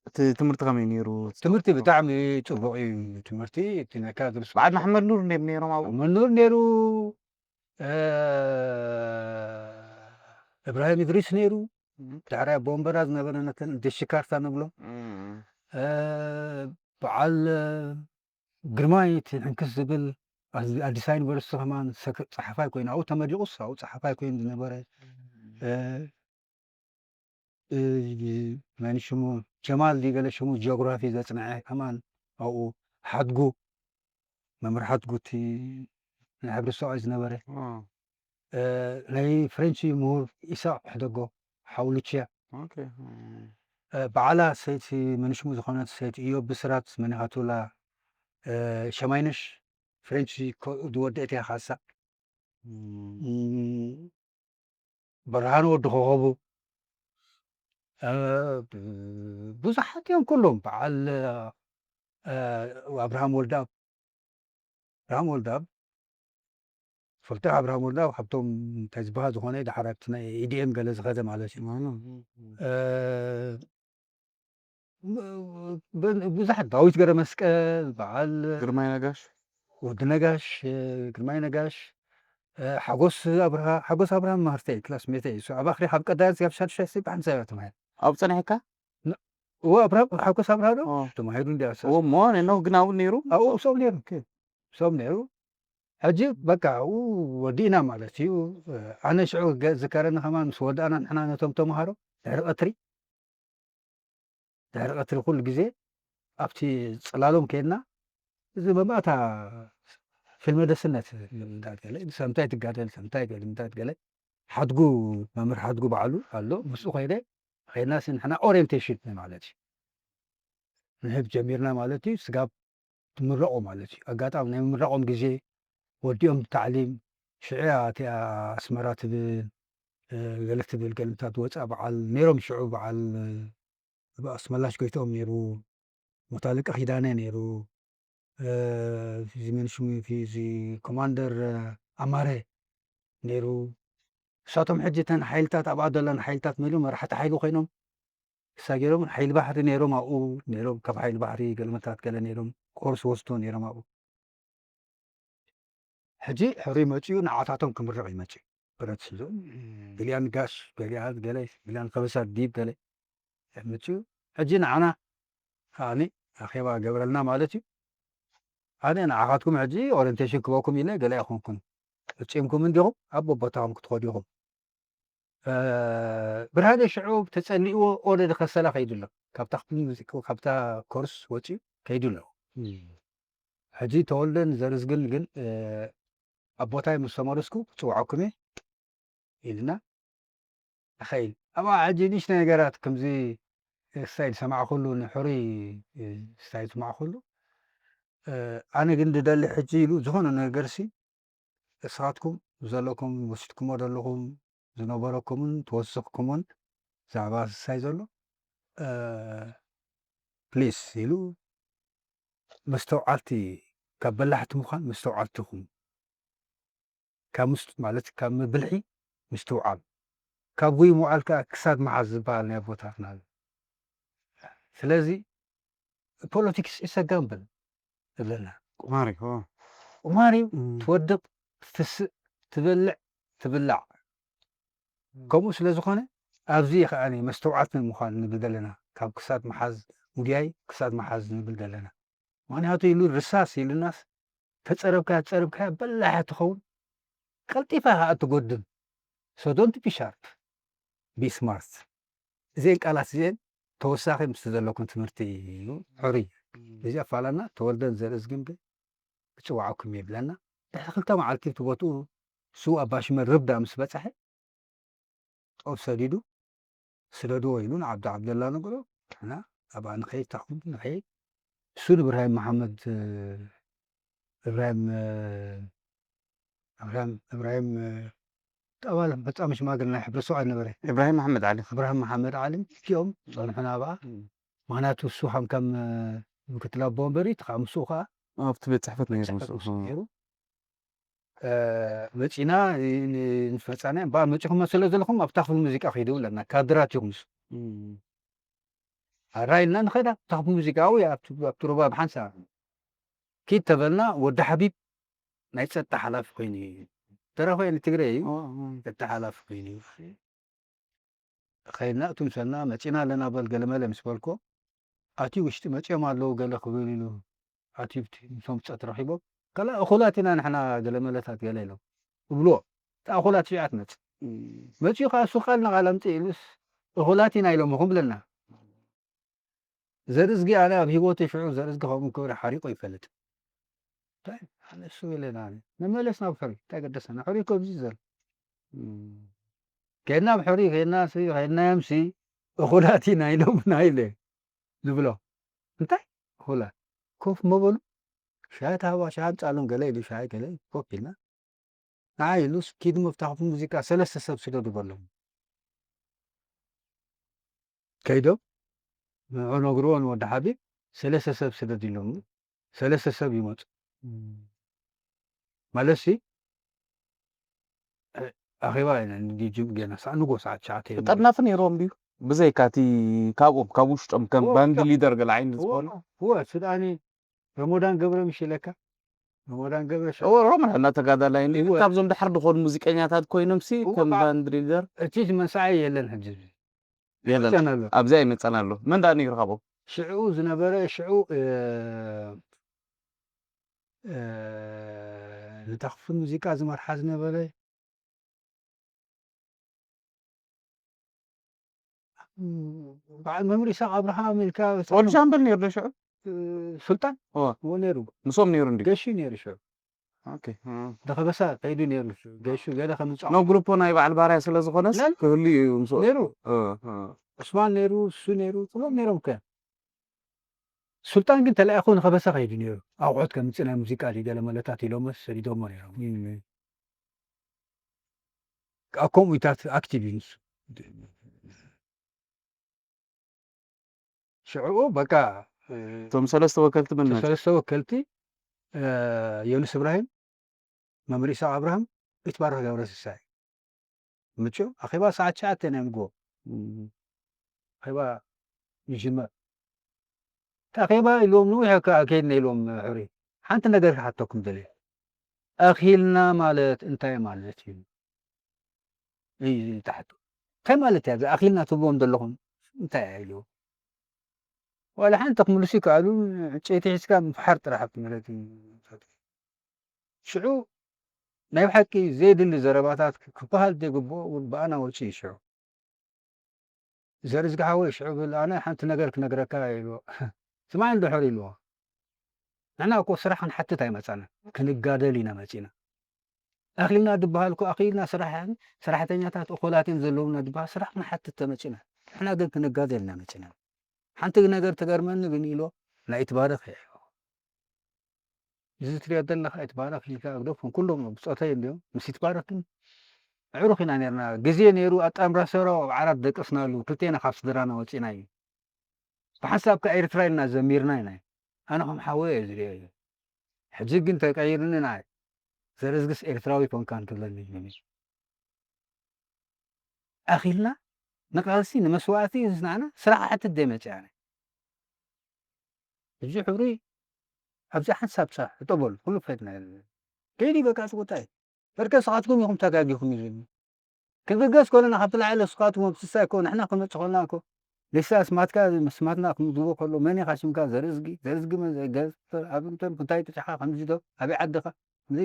እቲ ትምህርቲ ከመይ ነይሩ? ትምህርቲ ብጣዕሚ ጽቡቕ እዩ። ትምህርቲ እቲ ነካ ድርስ በዓል መሓመድ ኑር እንድዮም ነይሮም ኣብኡ? መሓመድ ኑር ነይሩ፣ እብራሂም እድሪስ ነይሩ፣ ዳሕራይ ኣቦ ወንበራ ዝነበረ ነተን ደሽካርታ ንብሎ፣ በዓል ግርማይ እቲ ሕንክስ ዝብል ኣዲስ ዩኒቨርሲቲ ከማን ጸሓፋይ ኮይኑ ኣብኡ ተመሪቑስ ኣብኡ ጸሓፋይ ኮይኑ ዝነበረ፣ መን ሽሙ፣ ጀማል ድዩ ገለ ሽሙ፣ ጂኦግራፊ ዘጽንዐ ከማን ኣብኡ፣ ሓድጉ፣ መምህር ሓድጉ እቲ ናይ ሕብሪ ሰብኣይ ዝነበረ፣ ናይ ፍሬንች ምሁር ኢሳቕ ሕደጎ፣ ሓው ሉቺያ፣ በዓላ ሰይቲ መን ሽሙ ዝኾነት ሰይቲ እዮብ ብስራት፣ መን ኢኻ ትብላ፣ ሸማይነሽ ፍሬንች ዝወደአት እያ ካሳ፣ ብርሃን ወዲ ኮኸቡ፣ ብዙሓት እዮም ኩሎም። በዓል ኣብርሃም ወልደኣብ፣ ኣብርሃም ወልደኣብ፣ ፈልጠ ኣብርሃም ወልደኣብ ካብቶም እንታይ ዝበሃል ዝኾነ፣ ዳሕር ኣብቲ ናይ ኢዲኤም ገለ ዝኸደ ማለት እዩ። ብዙሓት፣ ዳዊት ገረመስቀል፣ በዓል ግርማይ ነጋሽ፣ ወዲ ነጋሽ፣ ግርማይ ነጋሽ፣ ሓጎስ ኣብርሃ፣ ሓጎስ ኣብርሃ መሃርተይ ክላስ ሜተይ፣ እሱ ኣብ ኣኽሪ ካብ ቀዳያት ካብ ሻድሻይ ሲ ብሓንሳብ እያ ተማሂር። ኣብ ጸኒሕካ? እዎ፣ ኣብርሃ፣ ሓጎስ ኣብርሃ ዶ? ተማሂሩ እንዲ እዎ፣ እሞ ነኖ ግን ኣብኡ ነይሩ? ኣብኡ ምሶም ነይሩ። ምሶም ነይሩ። ሕጂ በቃ ኣብኡ ወዲእና ማለት እዩ። ኣነ ሽዑ ዝከረኒ ከማን ምስ ወዳእና ንሕና ነቶም ተምሃሮ ድሕሪ ቀትሪ ድሕሪ ቀትሪ ኩሉ ግዜ ኣብቲ ጽላሎም ከይድና፣ እዚ መማእታ ፊልመ ደስነት እንዳገለ፣ ሰምታይ ትጋደል፣ ሰምታይ ገለ፣ እንታይ ገለ፣ ሓድጉ፣ መምህር ሓድጉ ባዕሉ ኣሎ፣ ምስኡ ከይደ፣ ከይድና ሲ ንሕና ኦሪየንቴሽን ማለት እዩ። ንህብ ጀሚርና ማለት እዩ። ስጋብ ትምረቑ ማለት እዩ። ኣጋጣሚ ናይ ምምራቖም ግዜ ወዲኦም ታዕሊም፣ ሽዑ እያ እቲኣ ኣስመራ ትብል፣ ገለ ትብል፣ ገለታት ወፃ በዓል ነይሮም። ሽዑ በዓል ኣስመላሽ ጎይትኦም ነይሩ፣ ሞት ኣለቃ ኪዳነ ነይሩ፣ እዚ መን ሽሙ እቲ፣ እዚ ኮማንደር ኣማረ ነይሩ። ንሳቶም ሕጂ እተን ሓይልታት ኣብኣ ዘለና ሓይልታት መሊኦም መራሕቲ ሓይሊ ኮይኖም ክሳገሮም ሓይሊ ባሕሪ ነይሮም ኣብኡ ነይሮም። ካብ ሓይሊ ባሕሪ ገለመታት ገለ ነይሮም፣ ኮርስ ወስዶ ነይሮም ኣብኡ። ሕጂ ሕሩይ መጺኡ ንዓታቶም ክምርቕ እዩ መጺኡ። ብረት ሒዞም፣ ገሊኣን ጋሽ፣ ገሊኣን ገለ፣ ገሊኣን ከበሳ ዲብ ገለ መጺኡ። ሕጂ ንዓና ከኣኒ ኣኼባ ገብረልና ማለት እዩ። ኣነ ንዓኻትኩም ሕጂ ኦሪንቴሽን ክበኩም ኢለ ገለ ኣይኮንኩን። ፈጺምኩም እንዲኹም ኣብ ቦታኹም ክትኸዱ ኢኹም። ብርሃነ ሽዑ ተጸሊእዎ ኦረዲ ከሰላ ከይዱ ኣሎ። ካብታ ክፍሊ ሙዚቃ፣ ካብታ ኮርስ ወጺኡ ከይዱ ኣሎ። ሕጂ ተወልደን ዘርዝግን ግን ኣብ ቦታይ ምስ ተመለስኩ ክጽውዓኩም እየ ኢልና ንኸይድ። ኣብኣ ሕጂ ንእሽተይ ነገራት ከምዚ ስታይል ሰማዕኩሉ፣ ንሕሩይ ስታይል ሰማዕኩሉ። ኣነ ግን ድደሊ ሕጂ ኢሉ ዝኾነ ነገርሲ እስኻትኩም ዘለኩም ወሲድኩሞ ዘለኹም ዝነበረኩምን ትወስኽኩምን ብዛዕባ ስሳይ ዘሎ ፕሊስ ኢሉ መስተውዓልቲ፣ ካብ በላሕቲ ምዃን መስተውዓልቲ ኩኑ። ካብ ምስ-፣ ማለት ካብ ምብልሒ ምስትውዓል፣ ካብ ጉይ ምውዓል ከኣ ክሳድ ምሓዝ ዝበሃል ናይ ኣቦታትና ኣሎ። ስለዚ ፖለቲክስ ኢሰ ጋምብል እብለና። ቁማር እዩ። ቁማር እዩ። እም። ትወድቕ፣ ትስእ፣ ትበልዕ፣ ትብላዕ። እም። ከምኡ ስለ ዝኾነ ኣብዚ ከኣ መስተውዓልቲ ምዃን ንብል ዘለና። ካብ ክሳድ ምሓዝ፣ ጉያይ ክሳድ ምሓዝ ንብል ዘለና። ምኽንያቱ ኢሉ ርሳስ ኢሉናስ ተጸረብካያ፣ ተጸረብካያ በላሕ ትኸውን፣ ቀልጢፋ ከኣ ትጎድል። So don't be sharp, be smart። እዚኤን ቃላት እዚኤን ተወሳኺ ምስቲ ዘለኩም ትምህርቲ እዩ። ሕሩይ። እዚኣ ፋላና ተወልደን ዘርእዝግን ግን ክጽውዓኩም እየ ይብለና። ድሕሪ ክልተ መዓልቲ እቲ ቦትኡ ስው ኣባሽመል ርብዳ ምስ በጽሐ ጦር ሰዲዱ ስደድዎ ኢሉ ንዓብዱ ዓብደላ ነገሮ። ንሕና ኣብኣ ንኸይድ፣ ታኹም ንኸይድ። እሱ ንእብራሂም መሓመድ፣ እብራሂም፣ እብራሂም፣ እብራሂም ኣባል ፈጻሚ ሽማግለ ናይ ሕብረተሰብ ነበረ። ኢብራሂም ኣሕመድ ዓሊ። እብራሂም መሓመድ ዓሊ እቲኦም ጸንሑና ብኣ። እም። ምኽንያቱ እሱ ከም ከም ምክትል ኣቦ ወንበር እዩ፣ እቲ ከዓ ምስኡ ከዓ ኣብቲ ቤት ጽሕፈት ነይሩ ጽሕፈት ምስኡ። ምስኡ ነይሩ። እ፣ መጺና ን- ንፈጻና እምበኣር መጺኹም ስለ ዘለኹም ኣብታ ክፍሊ ሙዚቃ ኺዱ ብለና፣ ካድራት ኢኹም ንሱ። እም። ኣራይ ኢልና ንኸዳ ኣብታ ክፍሊ ሙዚቃ፣ ኣብኡ ኣብቲ ኣብቲ ሩባ ብሓንሳብ ኪድ ተበልና። ወዲ ሓቢብ ናይ ጸጥታ ሓላፊ ኮይኑ እዩ። ተረፈ ንትግረ እዩ። ኦ፣ ኦ። ጸጥታ ሓላፊ ኮይኑ እዩ። ኸይድና፣ እቱ ምሰልና መጺና ኣለና በል ገለመለ ምስ በልኮ፣ ኣትዩ ውሽጢ መጺኦም ኣለዉ ገለ ክብል ኢሉ ኣትዩ ብቲ ምስቶም ጸጥ ረኺቦም፣ ከላ እኹላት ኢና ንሕና ገለመለታት ገለ ኢሎም እብልዎ። እታ እኹላት ሽዓ ትመጽእ። እም። መጺኡ ኸዓ እሱ ቃል ንቓል ኣምጽእ ኢሉስ፣ እኹላት ኢና ኢሎምኹም ብለና። ዘርእዝጊ ኣነ ኣብ ህይወተይ ሽዑ ዘርእዝጊ ከምኡ ክብሪ ሓሪቑ ይፈልጥ። እንታይ ኣነ እሱ ኢለና ኣነ። ንመለስ ናብ ሕሩይ፣ እንታይ ገደሰና? ሕሩይ እኮ ኣብዚ ዘሎ። እም። ከድና ኣብ ሕሩይ፣ ከድና ሲ፣ ከድና እምሲ፣ እኹላት ኢና ኢሎምና ኢለ ዝብሎ። እንታይ? እኹላት። ኮፍ መበሉ። ሻሂ ተሃባ፣ ሻሂ ኣምጻሎም ገለ ኢሉ፣ ሻሂ ገለ ኮፍ ኢልና። ንዓይ ኢሉስ፣ ኪዱ መፍታሕቲ ሙዚቃ ሰለስተ ሰብ ስደዱ በሎም። ከይዶም፣ ንዑ ነግርዎ ንወዲ ሓቢብ፣ ሰለስተ ሰብ ስደድ ኢሎም። ሰለስተ ሰብ ይመጹ። እም። ማለትሲ፣ እ፣ ኣኼባ ኢና ንጅም-፣ ገና ሰዓት ንጎ ሰዓት ትሽዓተ እዮም። ጠርናፊ ነይሮም ድዩ? ብዘይካ እቲ ካብኦም፣ ካብ ውሽጦም ከም እዎ፣ ባንድ ካብ ሊደር ገለ ዓይነት እዎ፣ ዝኾኑ? እዎ፣ ስድኣኒ ረመዳን ገብረ ምሽ ኢለካ። ረመዳን ገብረ ሸ-፣ እዎ፣ ሮማን እና ተጋዳላይ እንዲ-፣ እዎ። ካብዞም ድሓር ዝኾኑ ሙዚቀኛታት ኮይኖም ሲ እዎ፣ ከም ባ-፣ ባንድ ሊደር? እቲ መንሳዓይ የለን ሕጂ። የለን። ይመጸና ኣሎ። ኣብዚኣ ይመጸና ኣሎ። መን ደኣ ነይሩ ካብኦም? ሽዑ ዝነበረ፣ ሽዑ፣ እ፣ እ፣ ነታ ክፍሊ ሙዚቃ ዝመርሓ ዝነበረ፣ በዓል መምህር ይስሐቅ ኣብርሃም ኢልካ ወዲ ሻምበል ነይሩ ዶ ሽዑ? እ፣ ሱልጣን? እዎ። እዎ፣ ነይሩ። ምስኦም ነይሩ እንዲ? ገሹ ነይሩ ሽዑ። ኦኬ። እ። ደኸበሳ ከይዱ ነይሩ። ገሹ ገለ ከምጻ ናብ ግሩፖ ናይ በዓል ባርያ ስለ ዝኾነስ ለን? ክህሉ እዩ ምስኡ። ነይሩ። እ፣ እ። ዑስማን ነይሩ፣ እሱ ነይሩ፣ ኩሎም ነይሮም ከ። ሱልጣን ግን ተላኢኹ ንኸበሳ ከይዱ ነይሩ። ኣቑሑት ከምጽእ ናይ ሙዚቃ ድዩ ገለ መለታት ኢሎምስ ሰዲዶሞ ነይሮም። እም። ኣብ ከምኡታት ኣክቲቭ እዩ ንሱ። ሽዕኡ በቃ፣ እ፣ እቶም ሰለስተ ወከልቲ መን ናቸው? ሰለስተ ወከልቲ፣ እ፣ ዮኑስ እብራሂም፣ መምህር ኢሳቅ ኣብርሃም፣ ይትባረክ ገብረስሳይ። ምቹ ኣኼባ ሰዓት ትሽዓተ ናይ ምጎ። እም። ኣኼባ ይጅመር። እቲ ኣኼባ ኢልዎም ንዊሕ ከ-፣ ከይድና ኢልዎም ሕሩይ። ሓንቲ ነገር ክሓተኩም ደልየ። ኣኺልና ማለት እንታይ ማለት እዩ? እዩ ዝብል ትሓቱ። እንታይ ማለት እያ እዛ ኣኺልና ትብልዎም ዘለኹም? እንታይ እያ ኢልዎ። ዋላ ሓንቲ ክምልሱ ይከኣሉ፣ ዕንጨይቲ ሒዝካ ምፍሓር ጥራሕ ኣብቲ መሬት እዩ። ሽዑ ናይ ብሓቂ ዘየድሊ ዘረባታት ክበሃል ዘይግብኦ እውን ብኣና ወፂኡ እዩ ሽዑ። ዘርእዝጊ ሓወይ ሽዑ ብል፣ ኣነ ሓንቲ ነገር ክነግረካ ኢልዎ። ስማዕ እንድሕር ኢልዎ። ንሕና እኮ ስራሕ ክንሓትት ኣይመጻና፣ ክንጋደል ኢና መጺና። ኣኺልና ዝበሃል እኮ ኣኺልና ስራሕ፣ ሰራሕተኛታት እኹላት እዮም ዘለዉና ዝበሃል ስራሕ ክንሓትት ተመጺና። ንሕና ግን ክንጋደል ኢና መጺና። ሓንቲ ነገር ትገርመኒ ግን ኢልዎ፣ ናይ ይትባረክ እየ። እዚ ትሪኦ ዘለኻ ይትባረክ ኢልካ ግደፎም፣ ኩሎም ብጾተይ እዮም፣ ምስ ይትባረክ ግን ኣዕሩኽ ኢና ነርና። ግዜ ነይሩ ኣጣምራ ሰራው ኣብ ዓራት ደቀስናሉ፣ ክልቴና ካብ ስድራና ወጺና እዩ። ብሓንሳብ ከኣ ኤርትራ ኢልና ዘሚርና ኢና። ኣነ ከም ሓወይ እየ ዝሪኦ እዩ። ሕጂ ግን ተቀይርኒ ንዓይ። ዘርእዝግስ ኤርትራዊ ኮንካ እንትብለኒ እዩ። ኣኺልና ንቃልሲ ንመስዋእቲ ዝጽናዕና ስራሕ ክሓትት ደይ መጽእ ኣነ። ሕጂ ሕሩይ ኣብዛ ሓንሳብ ሳ እጠበሉ፣ ኩሉ ፈትና። ከይዲ በቃ ጽቁጣይ። በርከ ስኻትኩም ኢኹም ተጋጊኹም እዩ ዝብል። ክንብገስ ከለና ካብቲ ላዕሊ ስኻትኩም ኣብ ስሳ እኮ ንሕና ክመጽእ ከለና እኮ ንሳ ስማትካ፣ ስማትና ክምዝቦ ከሎ መን ኢኻ ሽምካ? ዘርእዝጊ፣ ዘርእዝጊ መን ዘ-፣ ገ-፣ ኣብ እንተን እንታይ ተጻሓ ከምዚ ዶ? ኣበይ ዓድኻ? እዚ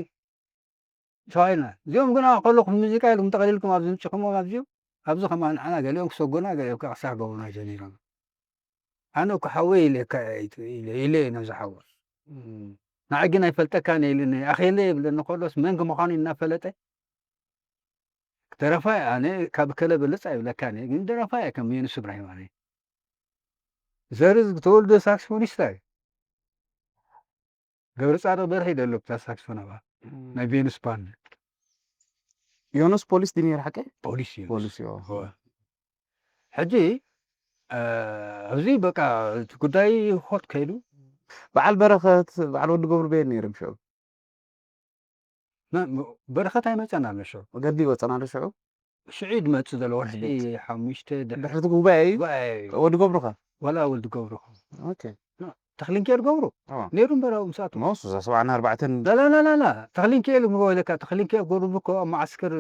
ተባሂልና። እዚኦም ግና ከለኹም ሙዚቃ ኢልኩም ጠቕሊልኩም ኣብዚ ምጽኹሞ ኣብዚኦም፣ ኣብዚ ከማን ንዓና ገሊኦም ክሰጎና፣ ገሊኦም ከኣ ክሳዕ ገብሩና ጀሚሮም። ኣነ እኮ ሓወይ ኢለካ ኢለ፣ ኢለ ነዚ ሓወይ። እም። ንዓይ ግን ኣይፈልጠካን እየ ኢሉኒ፣ ኣኼለ ይብለኒ ከሎስ መን ምዃኑ እናፈለጠ፣ ደረፋይ ኣነ ካብ ከለ ብልጽ ኣይብለካን እየ፣ ግን ደረፋይ እየ ከም ዮኑስ እብራሂም ኣነ። ዘርዝ ተወልደ ሳክስፎኒስታ እዩ። ገብረጻድቕ በርሀ እዩ ደሎ ብታ ሳክስፎን ኣብኣ፣ እም። ናይ ቬኑስ ባንድ። ዮኖስ ፖሊስ ድዩ ነይሩ ሓቀይ? ፖሊስ እዩ። ፖሊስ እዩ። እወ። ሕጂ እ፣ ኣብዚ በቃ እቲ ጉዳይ ሆት ከይዱ በዓል በረኸት በዓል ወዲ ገብሩ በየን ነይሮም ሽዑ? መ- መ- በረኸት ኣይመፀና ኣሎ ሽዑ። ገድሊ ይወፀና ኣሎ ሽዑ? ሽዑ እዩ ዝመፅእ ዘሎ ወርሒ ሓሙሽተ ድሕሪ ድሕሪ እቲ ጉባኤ እዩ? ጉባኤ እዩ። ወዲ ገብሩኸ? ዋላ ወልዲ ገብሩ ይኹን ኦኬ። ተኽሊንኬል ገብሩ ኦ። ነይሩ እምበር ኣብኡ ምስኣቶም መስ እዛ ሰብዓን ኣርባዕተን ላላላላላ ተኽሊንኬል ምበለካ ተኽሊንኬል ገብሩ እኮ ኣብ መዓስከር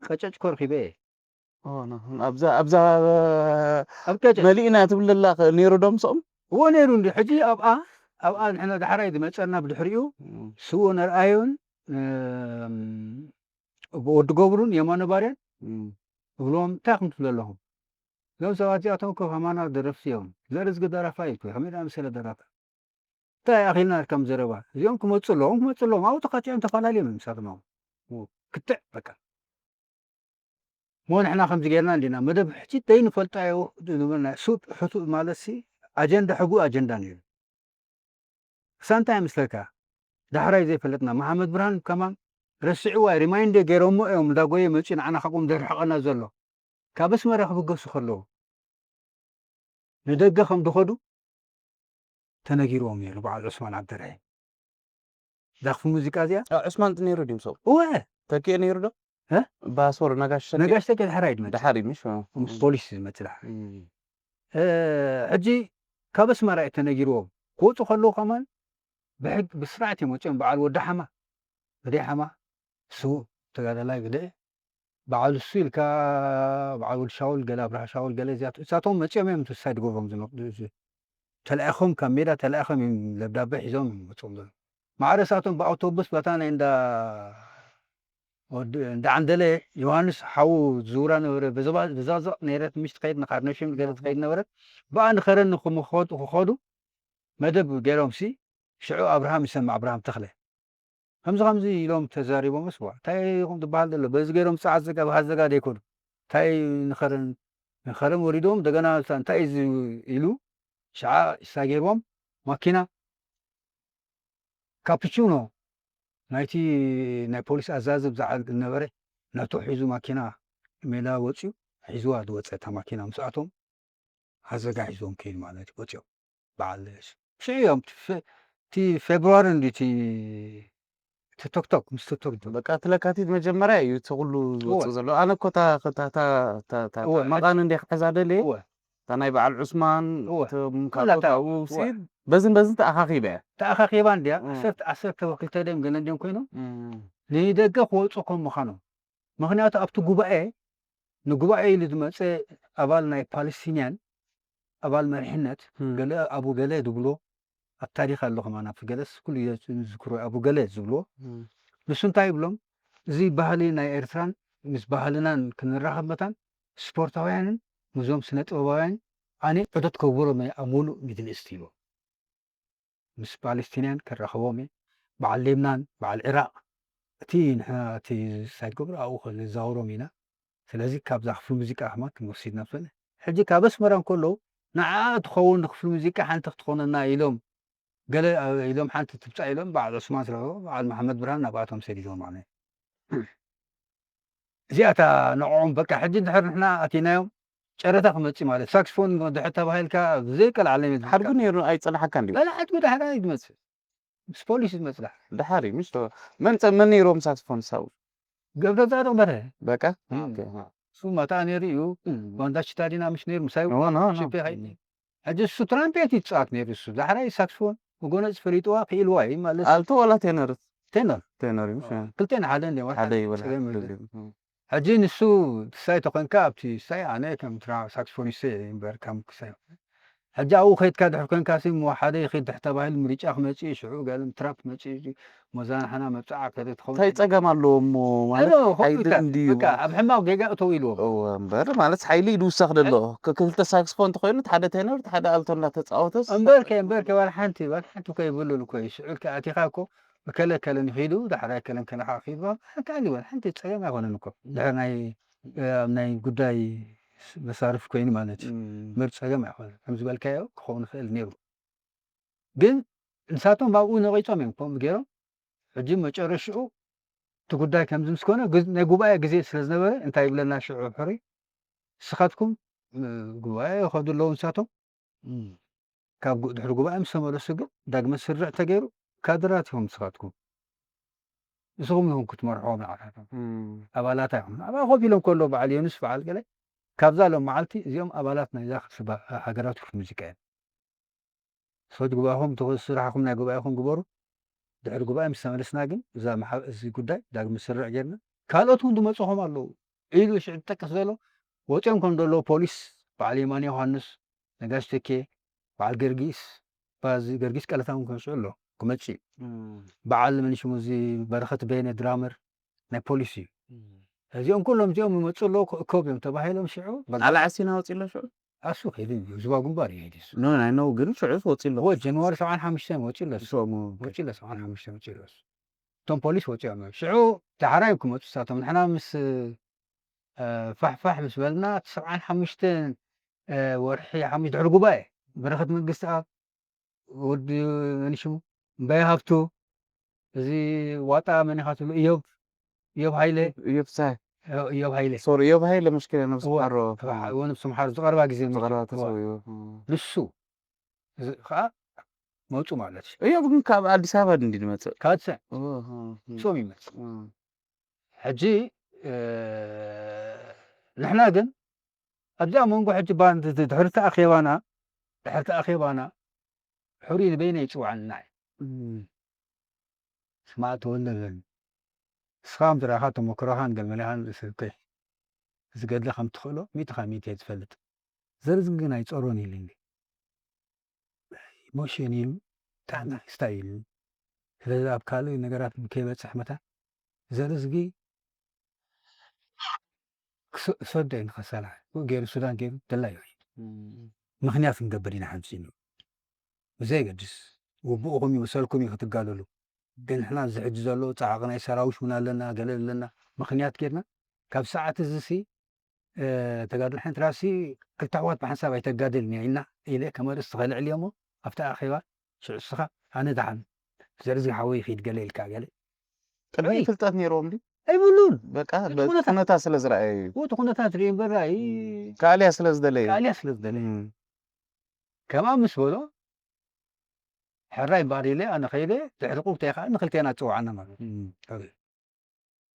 ቀጨጭ ኮርኪበ እየ ኦ፣ ኖ። ኣብዛ ኣብዛ ኣብ ቀጨጭ መሊእና ትብለላ ነይሩ ዶ ምስኦም? እዎ ነይሩ እንዲ ሕጂ ኣብኣ ኣብኣ ንሕና ዳሕራይ ዝመፀና ብድሕሪኡ ስዎ ነርኣዮን እም፣ ወዲ ገብሩን የማነ ባርያን እም። እብሎም እንታይ ከም ትብሉ ኣለኹም እዞም ሰባት እዚኣቶም እኮ ከማና ደረፍቲ እዮም ዘርዝጊ ደራፋይ እኮ ከመይ ደኣ መሰለ ደራፋ እንታይ ኣኺልና ከም ዘረባ እዚኦም ክመፁ ኣለዎም ክመፁ ኣለዎም ኣብኡ ተኻቲዖም ተፈላለዮም እዮም ንሳቶም ክትዕ በቃ እሞ ንሕና ከምዚ ጌርና እንዲና መደብ ሕጂ ዘይንፈልጣዮ ዝነበርና ሱጥ ሕቱእ ማለት ሲ ኣጀንዳ ሕጉ ኣጀንዳ ነይሩ እሳ እንታይ ምስለካ ዳሕራይ ዘይፈለጥና መሓመድ ብርሃን ከማን ረስዕዋ ሪማይንደ ገይሮሞ እዮም እንዳጎየ መፅኡ ንዓና ካብኦም ዘርሕቐና ዘሎ ካብ ኣስመራ ክብገሱ ከለዉ ንደገ ከም ዝኸዱ ተነጊርዎም ነይሩ በዓል ዑስማን ዓብደርሒም እዛ ክፍሊ ሙዚቃ እዚኣ ዑስማን ነይሩ ድዩ ምስኦም? እወ ተኪኡ ነይሩ ዶ? እ? ባሶር ነጋሽ ተኪኡ? ነጋሽ ተኪኡ ድሓር ኣይድመፅእ ድሓር እዩ ምሽ? ምስ ፖሊስ እዩ ዝመፅእ ድሓር ሕጂ ካብ ኣስመራ እዩ ተነጊርዎም ክወፁ ከለዉ ከማን ብሕግ ብስርዓት እዮም ወፂኦም በዓል ወዲ ሓማ ግደ ሓማ እሱ ተጋዳላይ ግደ በዓል እሱ ኢልካ በዓል ወዲ ሻውል ገለ ኣብርሃ ሻውል ገለ እዚኣቶ እሳቶም መፂኦም እዮም ትሳይ ድገብሮም ዝመ ተላኢኾም ካብ ሜዳ ተላኢኾም እዮም ለብዳበ ሒዞም እዮም መፅኦም ዘሎ ማዕረ እሳቶም ብኣውቶቡስ በታ ናይ እንዳ ወዲ- እንዳ ዓንደለ ዮሃንስ ሓዉ ዝውራ ነበረ ብዛዘቕ ነይረት ምሽ ትኸይድ ንካርነሽም ገለ ትኸይድ ነበረት ብኣ ንኸረን ክኸዱ መደብ ገይሮም ሲ ሽዑ ኣብርሃም ይሰምዕ ኣብርሃም ተኽለ ከምዚ ከምዚ ኢሎም ተዛሪቦምስ ዋ እንታይ ኢኹም ዝበሃል ዘሎ በዚ ገይሮም ፃዓት ዘጋ ብሃት ዘጋ ደይኮኑ እንታይ ንኸረን ንኸረን ወሪዶም እንደገና እንታይ እዩ ኢሉ ሽዓ ኢሳ ገይርዎም ማኪና ካፕቹኖ ናይቲ ናይ ፖሊስ ኣዛዚ ብዛዕባ ዝነበረ ነቱ ሒዙ ማኪና ሜዳ ወፅዩ ሒዝዋ ዝወፀ እታ ማኪና ምስኣቶም ኣዘጋሒዞም ከይዱ ማለት እዩ ወፂኦም በዓል ሽዑ እዮም እቲ ፌብሩዋሪ እንዲ እቲ ቶክቶክ ምስ ቶክቶክ በቃ እቲ ለካቲት መጀመርያ እዩ እቲ ኩሉ ዝወፅእ ዘሎ ኣነ እኮ መቓን እንደ ክሕዛ ደልየ እታ ናይ በዓል ዑስማን ካልኦት ኣብኡ በዝን በዝን ተኣኻኺበ እያ ተኣኻኺባ እንዲያ ዓሰርተ ዓሰርተ ክልተ ደም ገለ እንዲዮም ኮይኖም ንደገ ክወፁ ከም ምዃኖም ምኽንያቱ ኣብቲ ጉባኤ ንጉባኤ ኢሉ ዝመፀ ኣባል ናይ ፓለስቲንያን ኣባል መሪሕነት ገለ ኣቡ ገለ ዝብሎ ኣብ ታሪክ ኣሎ ከማን ኣብቲ ገለስ ኩሉ ዝዝክሮ ኣቡ ገለ ዝብልዎ ንሱ እንታይ ይብሎም እዚ ባህሊ ናይ ኤርትራን ምስ ባህልናን ክንራኸብ መታን ስፖርታውያንን ምስዞም ስነ ጥበባውያን ኣነ ዑደት ከግብሮም ኣብ ሙሉእ ሚድል ኢስት ይብሎም ምስ ፓለስቲንያን ከራኸቦም እየ በዓል ሌብናን በዓል ዒራቅ እቲ ንሕና እቲ ሳይድ ገብሩ ኣብኡ ክንዛውሮም ኢና ስለዚ ካብዛ ክፍሊ ሙዚቃ ኣሕማት ክንወስድ ኢና ፍለ ሕጂ ካብ ኣስመራ እንከለዉ ንዓ ትኸውን ንክፍሊ ሙዚቃ ሓንቲ ክትኾነና ኢሎም ገለ ኢሎም ሓንቲ ትብፃ ኢሎም በዓል ዑስማን ስለ በዓል መሓመድ ብርሃን ናብኣቶም ሰዲዶም ማለት እዚኣታ ንዕኦም በቃ ሕጂ እንድሕር ንሕና ኣቲናዮም ጨረታ ክመፅእ ማለት ሳክስፎን ድሕር ተባሂልካ ብዘይቀልዓለም ሓድጉ ነይሩ ኣይፀናሓካን ድዩ ለላ ሓድጉ ድሕር ኣይትመፅእ ምስ ፖሊስ ዝመፅእ ድሓር ድሓር እዩ ምሽ መን መን ነይሮም ሳክስፎን ሳቡ ገብረ ፃድቕ በረ በቃ እሱ መታ ነይሩ እዩ ባንዳ ሽታዲና ምሽ ነይሩ ምሳይ ሽፔ ከይኒ ሕጂ እሱ ትራምፔት ይፃወት ነይሩ እሱ ዳሕራይ ሳክስፎን መጎነፂ ፈሊጥዋ ክኢልዋ እዩ ማለት ኣልቶ ዋላ ቴነር ቴነር ቴነር እዩ ምሽ ክልቴን ሓደ እንደ ሓደ ይበላ ሕጂ ንሱ ትሳይ ተኾንካ ኣብቲ ሳይ ኣነ ከም ትራ ሳክስፎኒስተ እምበር ከም ክሳይ ሕጂ ኣብኡ ከይድካ ድሕር ኮንካ ሲ እሞ ሓደ ይኸይድ ድሕር ተባሂሉ ምርጫ ክመፅእ እዩ ሽዑ ገለ ትራምፕ መፅእ እዩ ሞዛ ንሓና መብፅዓ ከደ ትኸውን እንታይ ፀገም ኣለዎ እሞ ማለት ሓይሊ እንድዩ ኣብ ሕማቕ ጌጋ እተው ኢልዎም እምበር ማለት ሓይሊ ይድውሰኽ ደሎ ክልተ ሳክስፎን እንተኮይኑ ሓደ ቴነር ሓደ ኣልቶ እንዳተፃወተስ እምበርከ እምበርከ ዋላ ሓንቲ ዋላ ሓንቲ እኮ ይብሉል እኮ እዩ ሽዑ ልካ ኣቲኻ እኮ እከለ እከለ ንኺዱ ዳሕራይ እከለ እከለ ከዓ ኺዱ ኣካል ይበል ሓንቲ ፀገም ኣይኮነን እኮ ድሕር ናይ ኣብ ናይ ጉዳይ መሳርፍ ኮይኑ ማለት እዩ ምር ፀገም ኣይኮነን ከም ዝበልካዮ ክኸውን ይኽእል ነይሩ ግን ንሳቶም ኣብኡ ነቒፆም እዮም ከምኡ ገይሮም ሕጂ መጨረሽኡ እቲ ጉዳይ ከምዚ ምስ ኮነ፣ ግዝ-፣ ናይ ጉባኤ ግዜ ስለ ዝነበረ፣ እንታይ ይብለና ሽዑ ሕሩይ? "ንስኻትኩም፣ እ፣ ጉባኤ ይኸዱ ኣለዉ ንሳቶም። እም። ካብ ጉ-፣ ድሕሪ ጉባኤ ምስ ተመለሱ ግን ዳግመ ስርርዕ ተገይሩ፣ ካድራት ኢኹም ንስኻትኩም። ንስኹም ኢኹም ክትመርሕዎም ንዓታቶም። እም። ኣባላት ኣይኹም." ኣብኣ ኮፍ ኢሎም ከሎ በዓል ዮኑስ፣ በዓል ገለ፣ ካብዛ ሎም መዓልቲ እዚኦም ኣባላት ናይዛ ክፍሊ ሃገራዊ ክፍሊ ሙዚቃ እዮም። ሰዎች ጉባኤኹም፣ እቲ ስራሕኹም ናይ ጉባኤኹም ግበሩ። ድሕሪ ጉባኤ ምስ ተመለስና ግን እዛ መሓ-፣ እዚ ጉዳይ ዳግም ስርዕ ጌርና፣ ካልኦት እውን ዝመፅኹም ኣለዉ ኢሉ ሽዑ ዝጠቅስ ዘሎ፣ ወፂኦም ከም ዘለዉ ፖሊስ፣ በዓል የማነ ዮሃንስ፣ ነጋሽ ተኬ፣ በዓል ገርጊስ፣ ባዚ ገርጊስ ቀለታ እውን ከም ሽዑ ኣሎ፣ ክመፅእ እዩ። እም። በዓል መን ሽሙ፣ እዚ በረኸት በየነ ድራመር ናይ ፖሊስ እዩ። እም። እዚኦም ኩሎም እዚኦም ይመፁ ኣለዉ፣ ክእከቡ እዮም ተባሂሎም ሽዑ፣ በቃ። ኣላ ዓሲና ወፂ ኣሎ ሽዑ? ኣሱ ከይዱ እዩ፣ ህዝባዊ ግንባር እዩ ከይዱ እሱ። ኖ፣ ናይ ኖ ግን ሽዑስ ወፂ ኣሎ። ወ-፣ ጀንዋሪ ሰብዓን ሓሙሽተን ወፂ ኣሎ እሱ። ሽዑ ወፂ ኣሎ፣ ሰብዓን ሓሙሽተን ወፂ ኣሎ እሱ። እቶም ፖሊስ ወፂኦም እዮም። ሽዑ ዳሕራይ እዮም ክመፁ እሳቶም። ንሕና ምስ፣ እ፣ ፋሕፋሕ ምስ በልና፣ እቲ ሰብዓን ሓሙሽተን፣ እ፣ ወርሒ ሓሙሽተ ድሕሪ ጉባኤ፣ በረኸት መንግስትኣብ፣ ወዲ መን ሽሙ? እምባየ ሃብቱ፣ እዚ ዋጣ መን ኢኻ ትብሎ? እዮብ፣ እዮብ ሃይለ። እዮብ ሳይ። እ፣ እዮብ ሃይለ። ሶሪ፣ እዮብ ሃይለ መሽኪና ነብሱ እወ፣ ሓሮ። እወ፣ ነብሱ ምሓር ዝቐረባ ግዜ ዝቐረባ መይቱ። እወ። ተሰውዩ። እም። ንሱ፣ እዚ ኸኣ መውጹ ማለት እዩ። እዮብ ግን ካብ ኣዲስ ኣበባ እንዲ ዝመጽእ? ካብ ኣዲስ ኣበባ። እወ፣ እም፣ እም። ሶም ይመጽእ። እም። ሕጂ፣ እ፣ ንሕና ግን ኣብዚኣ መንጎ ሕጂ ባንድ ድሕርቲ ኣኼባና፣ ድሕርቲ ኣኼባና ሕሩይ ንበይነ ይጽውዓና እዩ። እም። ስማዕ ተወልደ በለኒ። ንስኻ ከም ዝረኣኻ ተመክሮኻን ገለመለኻን ርእስልከ እዚ ገድሊ ከም ትኽእሎ ሚእቲ ካብ ሚእቲ እየ ዝፈልጥ። ዘርዝጊ ግን ኣይጸሮን ኢሉኒ። ሞሽን ኢሉ፣ ታና ስታይ ኢሉኒ። ስለዚ ኣብ ካልእ ነገራት ከይበጽሕ መታን ዘርዝጊ ክስ-፣ ክሰዶ እዩ ንኸሰላ። ገይሩ ሱዳን ገይሩ ደላይ እዩ። እም። ምኽንያት ክንገብር ኢና ሓንቲ ኢሉ። ብዘየገድስ፣ ውቡእኹም ይምሰልኩም እዩ ክትጋደሉ። ግን ንሕና እዚ ሕጂ ዘሎ ጻዕቂ ናይ ሰራዊት እውን ኣለና፣ ገለ ኣለና። ምኽንያት ጌርና፣ ካብ ሰዓት እዚ ሲ፣ እ፣ ተጋድሎ ሓንቲ ራሲ ክልተ ኣሕዋት ብሓንሳብ ኣይተጋድልን እያ ኢልና ኢለ ከመርስ ተኸልዕል እሞ፣ ኣብቲ ኣኼባ ሽዑ እስኻ ኣነ ደሓን ዘርዚ ሓወይ ይኺድ ገለ ኢልካ ገለ። ቅድሚ ኣይ። ፍልጠት ነይርዎም ድዩ? ኣይብሉን። በቃ እቲ በ-፣ ኩነታት። ኩነታት ስለ ዝረኣየ እዩ። እቲ ኩነታት ርኢ እምበር ራእይ ካልያ ስለ ዝደለየ። ካልያ ስለ ዝደለየ። እም። ከምኣ ምስ በሎ፣ ሕራይ እምበኣር ኢለ ኣነ ኸይደ፣ ድሕሪ ቁብተይ ኸኣ ንኽልቴና ትጽውዓና ማለት እዩ። እም። ሕሩይ።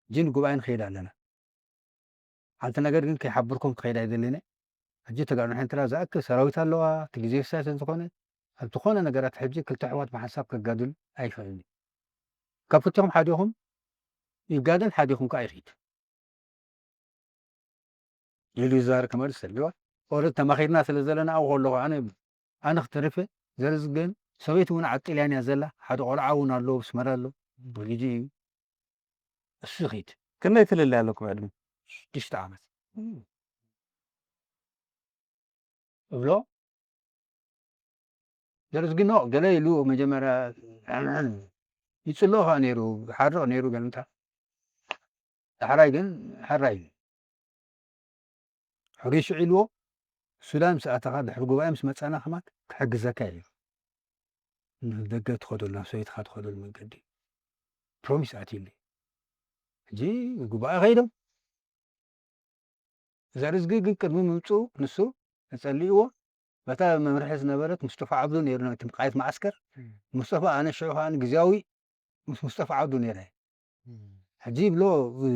ሕጂ ንጉባኤ ንኸይድ ኣለና። ሓንቲ ነገር ግን ከይሓብርኩም ክኸይድ ኣይደልን እየ። ሕጂ ተጋሩ ንሕንትራ ዝኣክል ሰራዊት ኣለዋ፣ እቲ ግዜ ፍሳይ ስለ ዝኾነ፣ ኣብ ዝኾነ ነገራት ሕጂ ክልተ ኣሕዋት ብሓንሳብ ከጋድሉ ኣይኽእልን እዩ። ካብ ክልቲኹም ሓዲኹም ይጋደል፣ ሓዲኹም ከኣ ይኺድ። ኢሉ ይዛረብ ክመልስ ሰሊዋ። ኦረድ ተማኺርና ስለ ዘለና ኣብኡ ከለኹ ኣነ፣ ኣነ ክትርፍ እየ። ዘርዝ ግን ሰበይቲ እውን ዓጢልያን እያ ዘላ። ሓደ ቆልዓ እውን ኣሎ፣ ብስመራ ኣሎ። ወሊዱ እዩ። እሱ ይኺድ። ክንደይ ፍልልይ ኣለኩም ዕድመ? ሽዱሽተ ዓመት። እም። እብሎ። ዘርዝ ግን ኖ፣ ገለ ኢሉ መጀመርያ ይጽልኦ ከኣ ነይሩ፣ ሓርቕ ነይሩ ገለ እንታይ። ዳሕራይ ግን ሕራይ ኢሉ። ሕሩይ ሽዑ ኢልዎ፣ ሱዳን ምስ ኣተኻ ድሕሪ ጉባኤ ምስ መጻና ከማን ክሕግዘካ እየ። ንደገ ትኸደሉ፣ ናብ ሰበይትኻ ትኸደሉ መንገዲ ፕሮሚስ ኣትዩለይ። ሕጂ ጉባኤ ከይዶም፣ ዘርዝጊ ግን ቅድሚ ምምጽኡ ንሱ ተጸሊእዎ፣ በታ መምርሒ ዝነበረት ሙስጠፋ ዓብዱ ነይሩ፣ ነቲ ምቃየት መዓስከር። እም። ሙስጠፋ፣ ኣነ ሽዑ ከኣ ግዝያዊ ምስ ሙስጠፋ ዓብዱ ነይረ። እም። ሕጂ ይብሎ፣ እ፣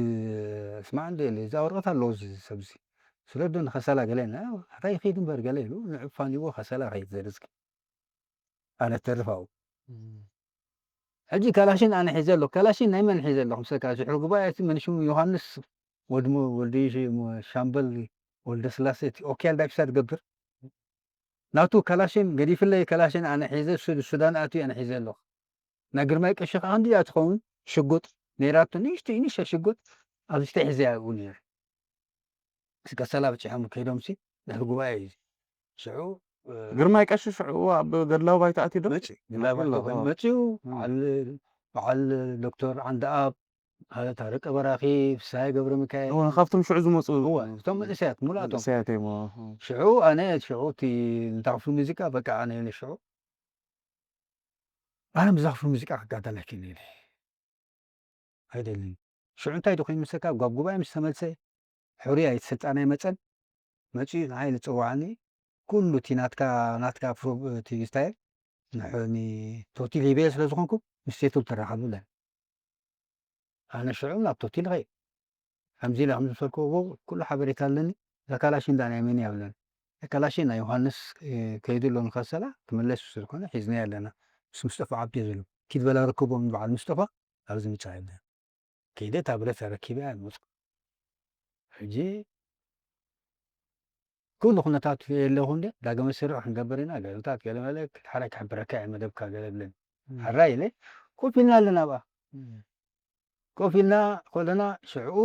ስማዕ እንደ ኢለ፣ እዛ ወረቐት ኣለዎ እዚ ሰብ እዚ። ስለ ዶ ንኸሰላ ገለ፣ ና፣ ኣታ ይኸይድ እምበር ገለ ኢሉ፣ ንዕፋን ይዎ ከሰላ ኸይድ ዘርዝጊ። ኣነ ተርፍ ኣብኡ። እም። ሕጂ ካላሽን ኣነ ሒዘ ኣለኹ። ካላሽን ናይ መን ሒዘ ኣለኹ? ምሰካ ዝሕሪ ጉባኤ እቲ መን ሽሙ ዮሃንስ ወድሙ ወልደ ሽ-፣ ሞ-፣ ሻምበል ወልደ ስላሴ እቲ ኦኪያል ዳይፍሳ ትገብር። ናቱ ካላሽን ገዲፍለይ፣ ካላሽን ኣነ ሒዘ ሱድ-፣ ሱዳን ኣትዩ ኣነ ሒዘ ኣለኹ። ናይ ግርማይ ቀሺ ከኣ ክንዲኣ ትኸውን ሽጉጥ ነይራቶ፣ ንእሽተይ፣ ንእሽተይ ሽጉጥ ኣብ ውሽጢ ሒዘያ ኣብኡ ነይሩ። ምስ ቀሰላ በጺሖም ከይዶምሲ ድሕሪ ጉባኤ እዩ። ሽዑ፣ እ፣ ግርማይ ቀሺ ሽዑ ኣብ ገድላዊ ባይታ ኣትዩ ዶ? መጺኡ። ግርማይ ባይታ መጺኡ፣ እም። በዓል፣ በዓል ዶክተር ዓንደኣብ፣ ታረቀ በራኺ፣ ፍስሃየ ገብረ ሚካኤል። እወ፣ ካብቶም ሽዑ ዝመጹ እወ፣ እቶም መንእሰያት፣ ሙሉኣቶም። መንእሰያት እዮም፣ እወ። ሽዑ ኣነ፣ ሽዑ እቲ እንዳ ክፍሊ ሙዚቃ፣ በቃ ኣነ ነሽዑ ኣነ ምስዛ ክፍሊ ሙዚቃ ክጋደል ኣይክእልን እየ። ኣይደልን። ሽዑ እንታይ ዶ ኮይኑ ምስካ ጓብ ጉባኤ ምስ ተመልሰ ሕሩይ ኣይት ስልጣን ኣይመጸን መጺኡ ንዓይ ዝጽዋዕኒ ኩሉ እቲ ናትካ ናትካ ፕሮ- እቲ እንታይ ንሕኒ ቶቲል ሂበየ ስለ ዝኾንኩ ምስ ሴቱል ተራኸቡ ለን ኣነ ሽዑ ናብ ቶቲል ኸይ ከምዚ ኢለ ከም ዝፈልክዎ ኩሉ ሓበሬታ ኣለኒ እዛ ካላሽን ዳ ናይ መን እያ ብለን እታ ካላሽን ናይ ዮሃንስ እ፣ ከይዱ ኣሎ ንኸሰላ ክምለስ ዝኾነ ሒዝና ኣለና ምስ ምስጠፋ ዓብዲ ዝሉ ኪድ በላ ርክቦም በዓል ምስጠፋ ኣብዚ ምጻ የለን ከይደ እታ ብረት ተረኪበ እያ ዝመፅኩ ሕጂ ኩሉ ኩነታት የለኹ እንደ ዳግመ ስርዕ ክንገብር ኢና ገለታት ገለመለ ክትሓራይ ክሕብረካ እየ መደብካ ገለ ብለን ሓራይ ኢለ ኮፍ ኢልና ኣለና ብኣ ኮፍ ኢልና ከለና ሽዕኡ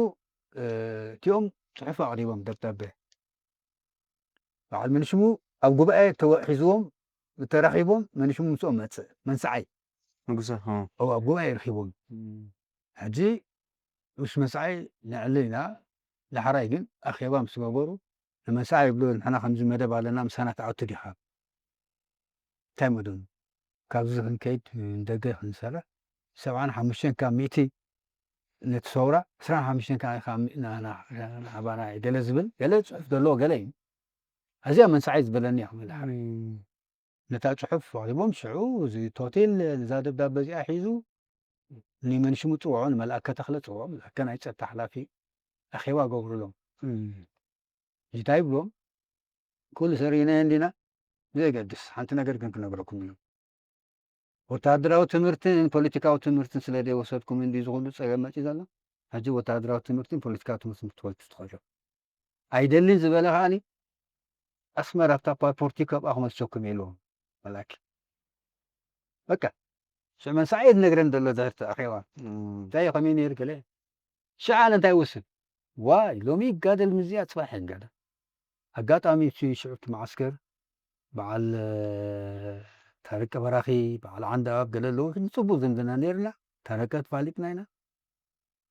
እቲኦም ፅሑፍ ኣቕሪቦም ደብዳቤ በዓል መንሽሙ ኣብ ጉባኤ ተወሒዝዎም ተራኺቦም መንሽሙ ምስኦም መፅእ መንስዓይ ንጉሰ ኣብ ጉባኤ ይርኪቦም ሕጂ ምስ መስዓይ ነዕልል ኢና ዳሕራይ ግን ኣኼባ ምስ ገበሩ ንመስዓይ ይብሉ ንሕና ከምዚ መደብ ኣለና ምሳና ትኣቱ ዲኻ እንታይ መደብ ካብዚ ክንከይድ ንደገ ክንሰርሕ ሰብዓን ሓሙሽተን ካብ ሚእቲ ነቲ ሰውራ ዕስራን ሓሙሽተን ከዓ ኢኻ ናባና ገለ ዝብል ገለ ፅሑፍ ዘለዎ ገለ እዩ እዚኣ መንስዓይ ዝበለኒ እያ ክብል ሓር ነታ ጽሑፍ ኣቕሪቦም ሽዑ እዚ ቶቴል ነዛ ደብዳበ እዚኣ ሒዙ ንመንሽሙ ጽውዖ ንመልኣከ ተኽለ ጽውዖ መልኣከ ናይ ጸጥታ ሓላፊ ኣኼባ ገብሩሎም እንታይ ይብሎም ኩሉ ሰሪእናዮ እንዲና ብዘገድስ ሓንቲ ነገር ግን ክነግረኩም እዩ ወታደራዊ ትምህርትን ፖለቲካዊ ትምህርትን ስለ ዘይወሰድኩም እንዲ ዝኹሉ ጸገም መጺ ዘሎ ሕጂ ወታደራዊ ትምህርትን ፖለቲካዊ ትምህርትን ክትወስዱ ትኽእሉ ኣይደልን ዝበለ ከዓኒ ኣስመራ ኣብታ ፓስፖርቲ ከብኣ ክመልሰኩም ኢልዎም መላኪ በቃ ሽዕ መንሳዕ እየ ዝነግረን ዘሎ ዘህርቲ ኣኼባ እንታይ ከመይ ነይሩ ገለ ሽዓ እንታይ ውስን ዋይ ሎሚ ይጋደል ምዝያ ፅባሕ ይጋደል ኣጋጣሚ እቲ ሽዑ እቲ መዓስከር በዓል ታረቀ በራኺ በዓል ዓንዳ ኣብ ገለ ኣለዉ ንፅቡቅ ዝምድና ነይርና ታረቀ ተፋሊጥና ኢና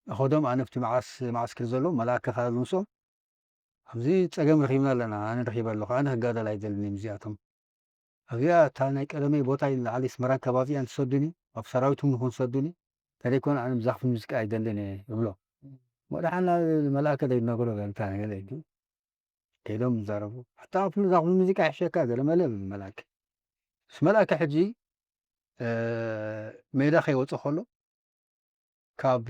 ኣኸዶም ኣነ ኣብቲ መዓስ መዓስክር ዘሎ መላእከ ካብ ምስኦም ኣብዚ ጸገም ረኺብና ኣለና ኣነ ረኺበ ኣለኹ ኣነ ክጋደል ኣይደልን እዮም እዚኣቶም ኣብዚኣ እታ ናይ ቀደመይ ቦታ እዩ ንላዕሊ ኣስመራን ከባቢኣን ትሰዱኒ ኣብ ሰራዊት እውን ይኹን ሰዱኒ ተደይኮነ ኣነ ብዛኽፊ ሙዚቃ ኣይደልን እየ ይብሎ ወድሓና መላእከ ዘይነግሮ ገለታ ነገር እዩ ከይዶም ይዛረቡ ኣታ ክፍሉ እዛ ክፍሉ ሙዚቃ ይሕሸካ ገለ መለ ይብል መላእከ ምስ መላእከ ሕጂ ሜዳ ከይወፀ ከሎ ካብ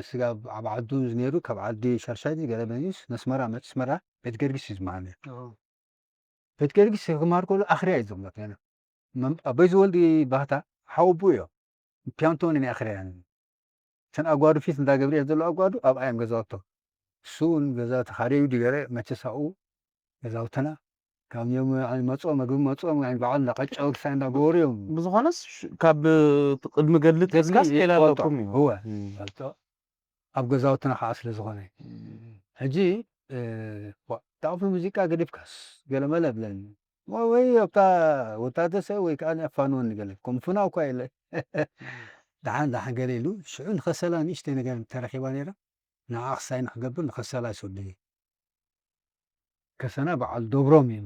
ስጋብ ኣብ ዓዱ ነይሩ ካብ ዓዲ ሻሻይ ገለ መኒስ ነስመራ መፅእ ስመራ ቤት ገርጊስ እዩ ዝበሃል ነይሩ። ቤት ገርጊስ ክመሃር ከሎ ኣኽርያ እዩ ዝብሎ ነይሩ። መም- ኣቦይ ዝወልዲ ባህታ ሓወቡ እዮም ፒያንቶን ናይ ኣኽርያ ነይሩ። እተን ኣጓዱ ፊት እንዳ ገብርኤል ዘሎ ኣጓዱ ኣብኣ እዮም ገዛውቶ እሱ እውን ገዛ ተኻርዩ ድገረ መቸስ ኣብኡ ገዛውትና ካብ ዮም መፅኦ መግቢ መፅኦም ናይ በዓል እንዳቀጨው ክሳይ እንዳገበሩ እዮም ብዝኾነስ ሽ- ካብ ቅድሚ ገድሊ ተዝካስ ሌላ ኣለኩም እዩ እወ ፈልጦ ኣብ ገዛውትና ከዓ ስለ ዝኾነ ሕጂ ጣዕፉ ሙዚቃ ገዲፍካስ ገለመለ ብለኒ ወይ ኣብታ ወታደሰ ወይ ከዓ ኣፋንወኒ ገለ ኮምፍና እኳ የለ ደሓን ደሓን ገለ ኢሉ ሽዑ ንኸሰላ ንእሽተይ ነገር ተረኪባ ነይራ ንዓ ክሳይ ንክገብር ንኸሰላ ይሰዱ ከሰና በዓል ደብሮም እዩ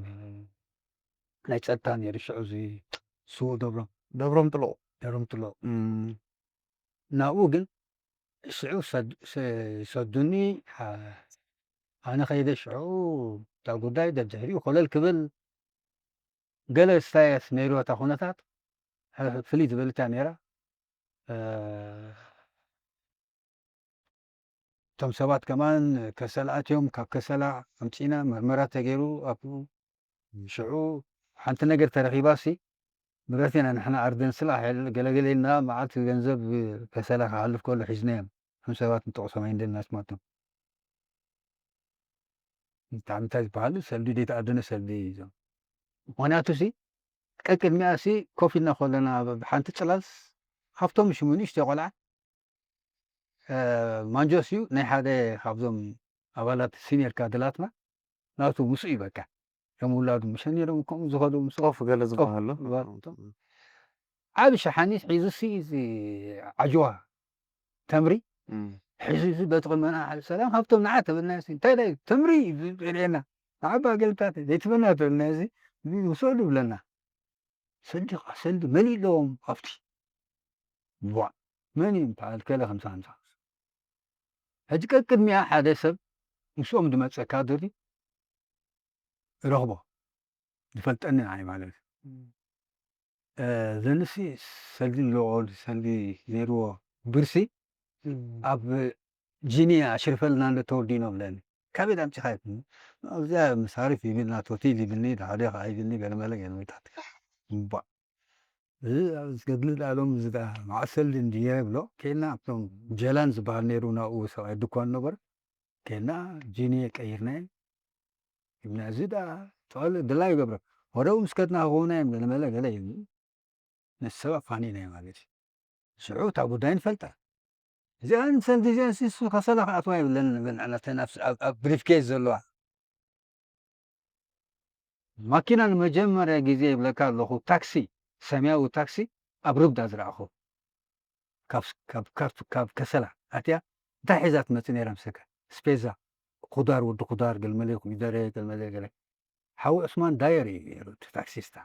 ናይ ጸጥታ ነይሩ ሽዑ እዚ ስዉእ ደብሮም ደብሮም ጥሎ ደብሮም ጥሎ ናብኡ ግን ሽዑ ይሰዱኒ ኣነ ከይደ ሽዑ እታ ጉዳይ ደድሕሪኡ ኮለል ክብል ገለ ስታየት ነይሩ እታ ኩነታት ፍልይ ዝበልታ ነይራ እቶም ሰባት ከማን ከሰላ ኣትዮም ካብ ከሰላ ኣምፂና መርመራ ተገይሩ ኣብኡ ሽዑ ሓንቲ ነገር ተረኺባሲ ንብረት ኢና ንሕና ኣርደን ስላ ገለገለ ኢልና መዓት ገንዘብ ከሰላ ክሓልፍ ከሎ ሒዝናዮም እቶም ሰባት ንጠቕሶም ኣይንደልና ስማቶም ብጣዕሚ እንታይ ዝበሃሉ ሰልዲ ዘይተኣደነ ሰልዲ እዩ እዞም ምክንያቱ ሲ ቀቅድሚኣ ሲ ኮፍ ኢልና ከለና ብሓንቲ ፅላል ሃፍቶም ሽሙ ንእሽተይ ቆልዓ ማንጆስ እዩ ናይ ሓደ ካብዞም ኣባላት ሲኒየር ካድላትና ናቱ ምስኡ እዩ በቃ ከም ውላዱ ምሸ ነይሮም ከምኡ ዝኸዱ ምስ ኮፍ ገለ ዝበሃሉ ዓብ ሸሓኒት ሒዙ ሲ ዓጅዋ ተምሪ ሒዙ ሲ በቲ ቅድመና ዓብ ሰላም ሃብቶም ንዓ ተበልና ሲ እንታይ ዳይ ተምሪ ይብልየና ንዓባ ገልታት ዘይትበና ተበልና ሲ ውሰዱ ብለና ሰልዲ ሰልዲ መሊእ ኣለዎም ኣብቲ ዋ መን እዩ በዓል ከለ ከምሳ ከምሳ ሕጂ ቀቅድሚያ ሓደ ሰብ ምስኦም ዝመፀ ካድር ረኽቦ ዝፈልጠኒ ንዓይ ማለት እዩ። እ፣ ዘንሲ ሰልዲ ኣለዎ፣ ሰልዲ ነይርዎ ብርሲ ኣብ ጂኒ ኣሽርፈልና እንደ ተወዲኖ ብለኒ። ካበይ ኣምጺኻ ይብልኒ። ኣብዚኣ መሳርፍ ይብልና፣ ቶቲል ይብልኒ፣ ዳሕደ ኸዓ ይብልኒ፣ ገለመለ ገለመታት። እምቧ። እዚ ኣብ ዝገድሊ ዳሎም እዚ ዳ መዓሰል እንድየ ብሎ፣ ከይድና ኣብቶም ጀላን ዝበሃል ነይሩ ናብኡ ሰብኣይ ድኳን ነበር። ከይድና ጂኒ ቀይርናዮ። ይብልና፣ እዚ ዳ ጠቕል ድላይ ይገብረ። ወደው ምስ ከድና ክኾና እዮም ገለመለ ገለ ይብሉ። ነቲ ሰብ ኣፋኒናዮ ማለት እዩ። ሽዑ እታ ጉዳይ ንፈልጣ። እዚኣን ሰልዲ እዚኣን ሲ እሱ ከሰላ ክኣትዋ የብለን ንብል ንሕና እተን ኣብ፣ ኣብ፣ ኣብ ብሪፍኬስ ዘለዋ። ማኪና ንመጀመርያ ግዜ ይብለካ ኣለኹ፣ ታክሲ፣ ሰማያዊ ታክሲ ኣብ ርብዳ ዝረኣኹ። ካብ ስ-፣ ካብ ካርቱ-፣ ካብ ከሰላ ኣትያ እንታይ ሒዛ ትመጽእ ነይራ ምስለካ? ስፔዛ፣ ኩዳር፣ ወዲ ኩዳር፣ ገልመለ ኮሚደረ፣ ገልመለ ገለ። ሓው ዑስማን ዳየር እዩ ነይሩ እቲ ታክሲስታ።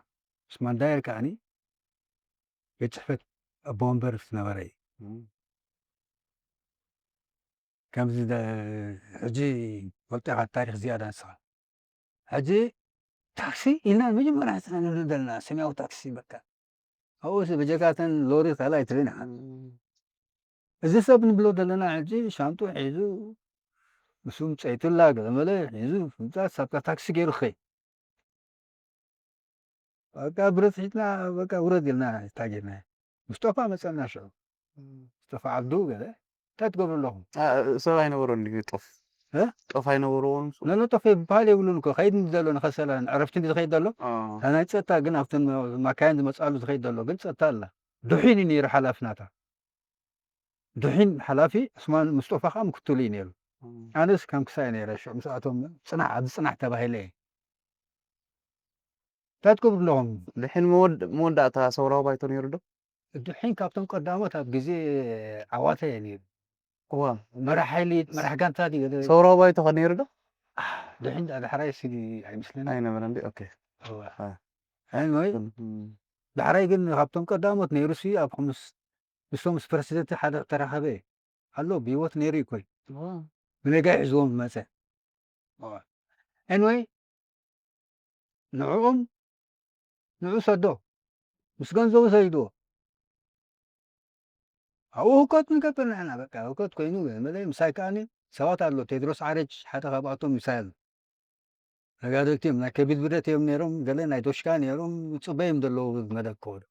ዑስማን ዳየር ከኣኒ ቤት ጽሕፈት ኣቦ ወንበር ዝነበረ እዩ። እም። ከምዚ ደ-፣ ሕጂ ፈልጦ ኢኻ ታሪኽ ዝያዳ ንስኻ። ሕጂ ታክሲ ኢልና መጀመርያ ንሕና ንብሎ ዘለና ሰማያዊ ታክሲ በቃ። ኣብኡ ሲ በጀካተን ሎሪ ካልኣይ ትርእን ኢኻ። እም። እዚ ሰብ ንብሎ ዘለና ሕጂ ሻንጡ ሒዙ፣ ምስኡ ምጸይቱላ ገለመለ ሒዙ፣ ፍንጫት ሳብታ ታክሲ ገይሩ ክኸይድ። በቃ ብረት ሒዝና፣ በቃ ውረድ ኢልና ታጊርና። ሙስጠፋ መጸና ሽዑ። እም። ሙስጠፋ ዓብዱ ገለ፣ እንታይ ትገብሩ ኣለኹም? አ፣ ሰብ ኣይነበሮን ድዩ ጦፍ? እ? ጦፍ ኣይነበርዎን እሱ? ነነ ጦፍ ይበሃል የብሉን እኮ። ከይድ ዘሎ ንኸሰላ፣ ንዕረፍቲ እንዲ ዝኸይድ ዘሎ። አ። እታ ናይ ጸጥታ ግን ኣብተን ማካይን ዝመጻሉ ዝኸይድ ዘሎ ግን ጸጥታ ኣላ። ዱሒን እዩ ነይሩ ሓላፊ ናታ። ዱሒን ሓላፊ፣ ዑስማን ሙስጠፋ ከዓ ምክትሉ እዩ ነይሩ። እም። ኣነስ ከም ክሳይ ነይረ፣ ሽዑ ምስኣቶም ጽናሕ፣ ኣብዚ ጽናሕ ተባሂለ እየ። እንታይ ትገብሩ ኣለኹም? ድሒን መወድ-፣ መወዳእታ ሰውራዊ ባይቶ ነይሩ ዶ? ድሒን ካብቶም ቀዳሞት ኣብ ግዜ ዓዋተ እየ ነይሩ። እዋ። መራሕ ሓይሊ፣ መራሕ ጋንታ ድዩ? ሰውራዊ ባይቶ ኸ ነይሩ ዶ? ኣህ፣ ድሒን ዳ-፣ ዳሕራይ ሲ ኣይመስለኒ። ኣይነበረን ድዩ? ኦኬ። እዋ። አ። Anyway፣ እም። ዳሕራይ ግን ካብቶም ቀዳሞት ነይሩ ሲ ኣብ ምስ-፣ ምስቶም ምስ ፕረሲደንት ሓደ ተራኸበ እየ። ኣሎ፣ ብህይወት ነይሩ እዩ እኮ እዩ። እዋ። ብነጋይ ሒዝዎም ዝመጸ። እዋ። Anyway፣ ንዕኦም፣ ንዑ ሰዶ፣ ምስ ገንዘቡ ሰዲድዎ። ኣብኡ ህውከት ንገብር ንሕና፣ በቃ፣ ህውከት ኮይኑ፣ መለ-፣ ምሳይ ከኣኒ ሰባት ኣሎ፣ ቴድሮስ ዓረጅ፣ ሓደ ካብኣቶም ምሳይ ኣሎ። ነጋደልቲ እዮም፣ ናይ ከቢድ ብረት እዮም ነይሮም፣ ገለ ናይ ዶሽካ ነይሮም፣ ይጽበዮም ዘለዉ መደብ ከወዱ።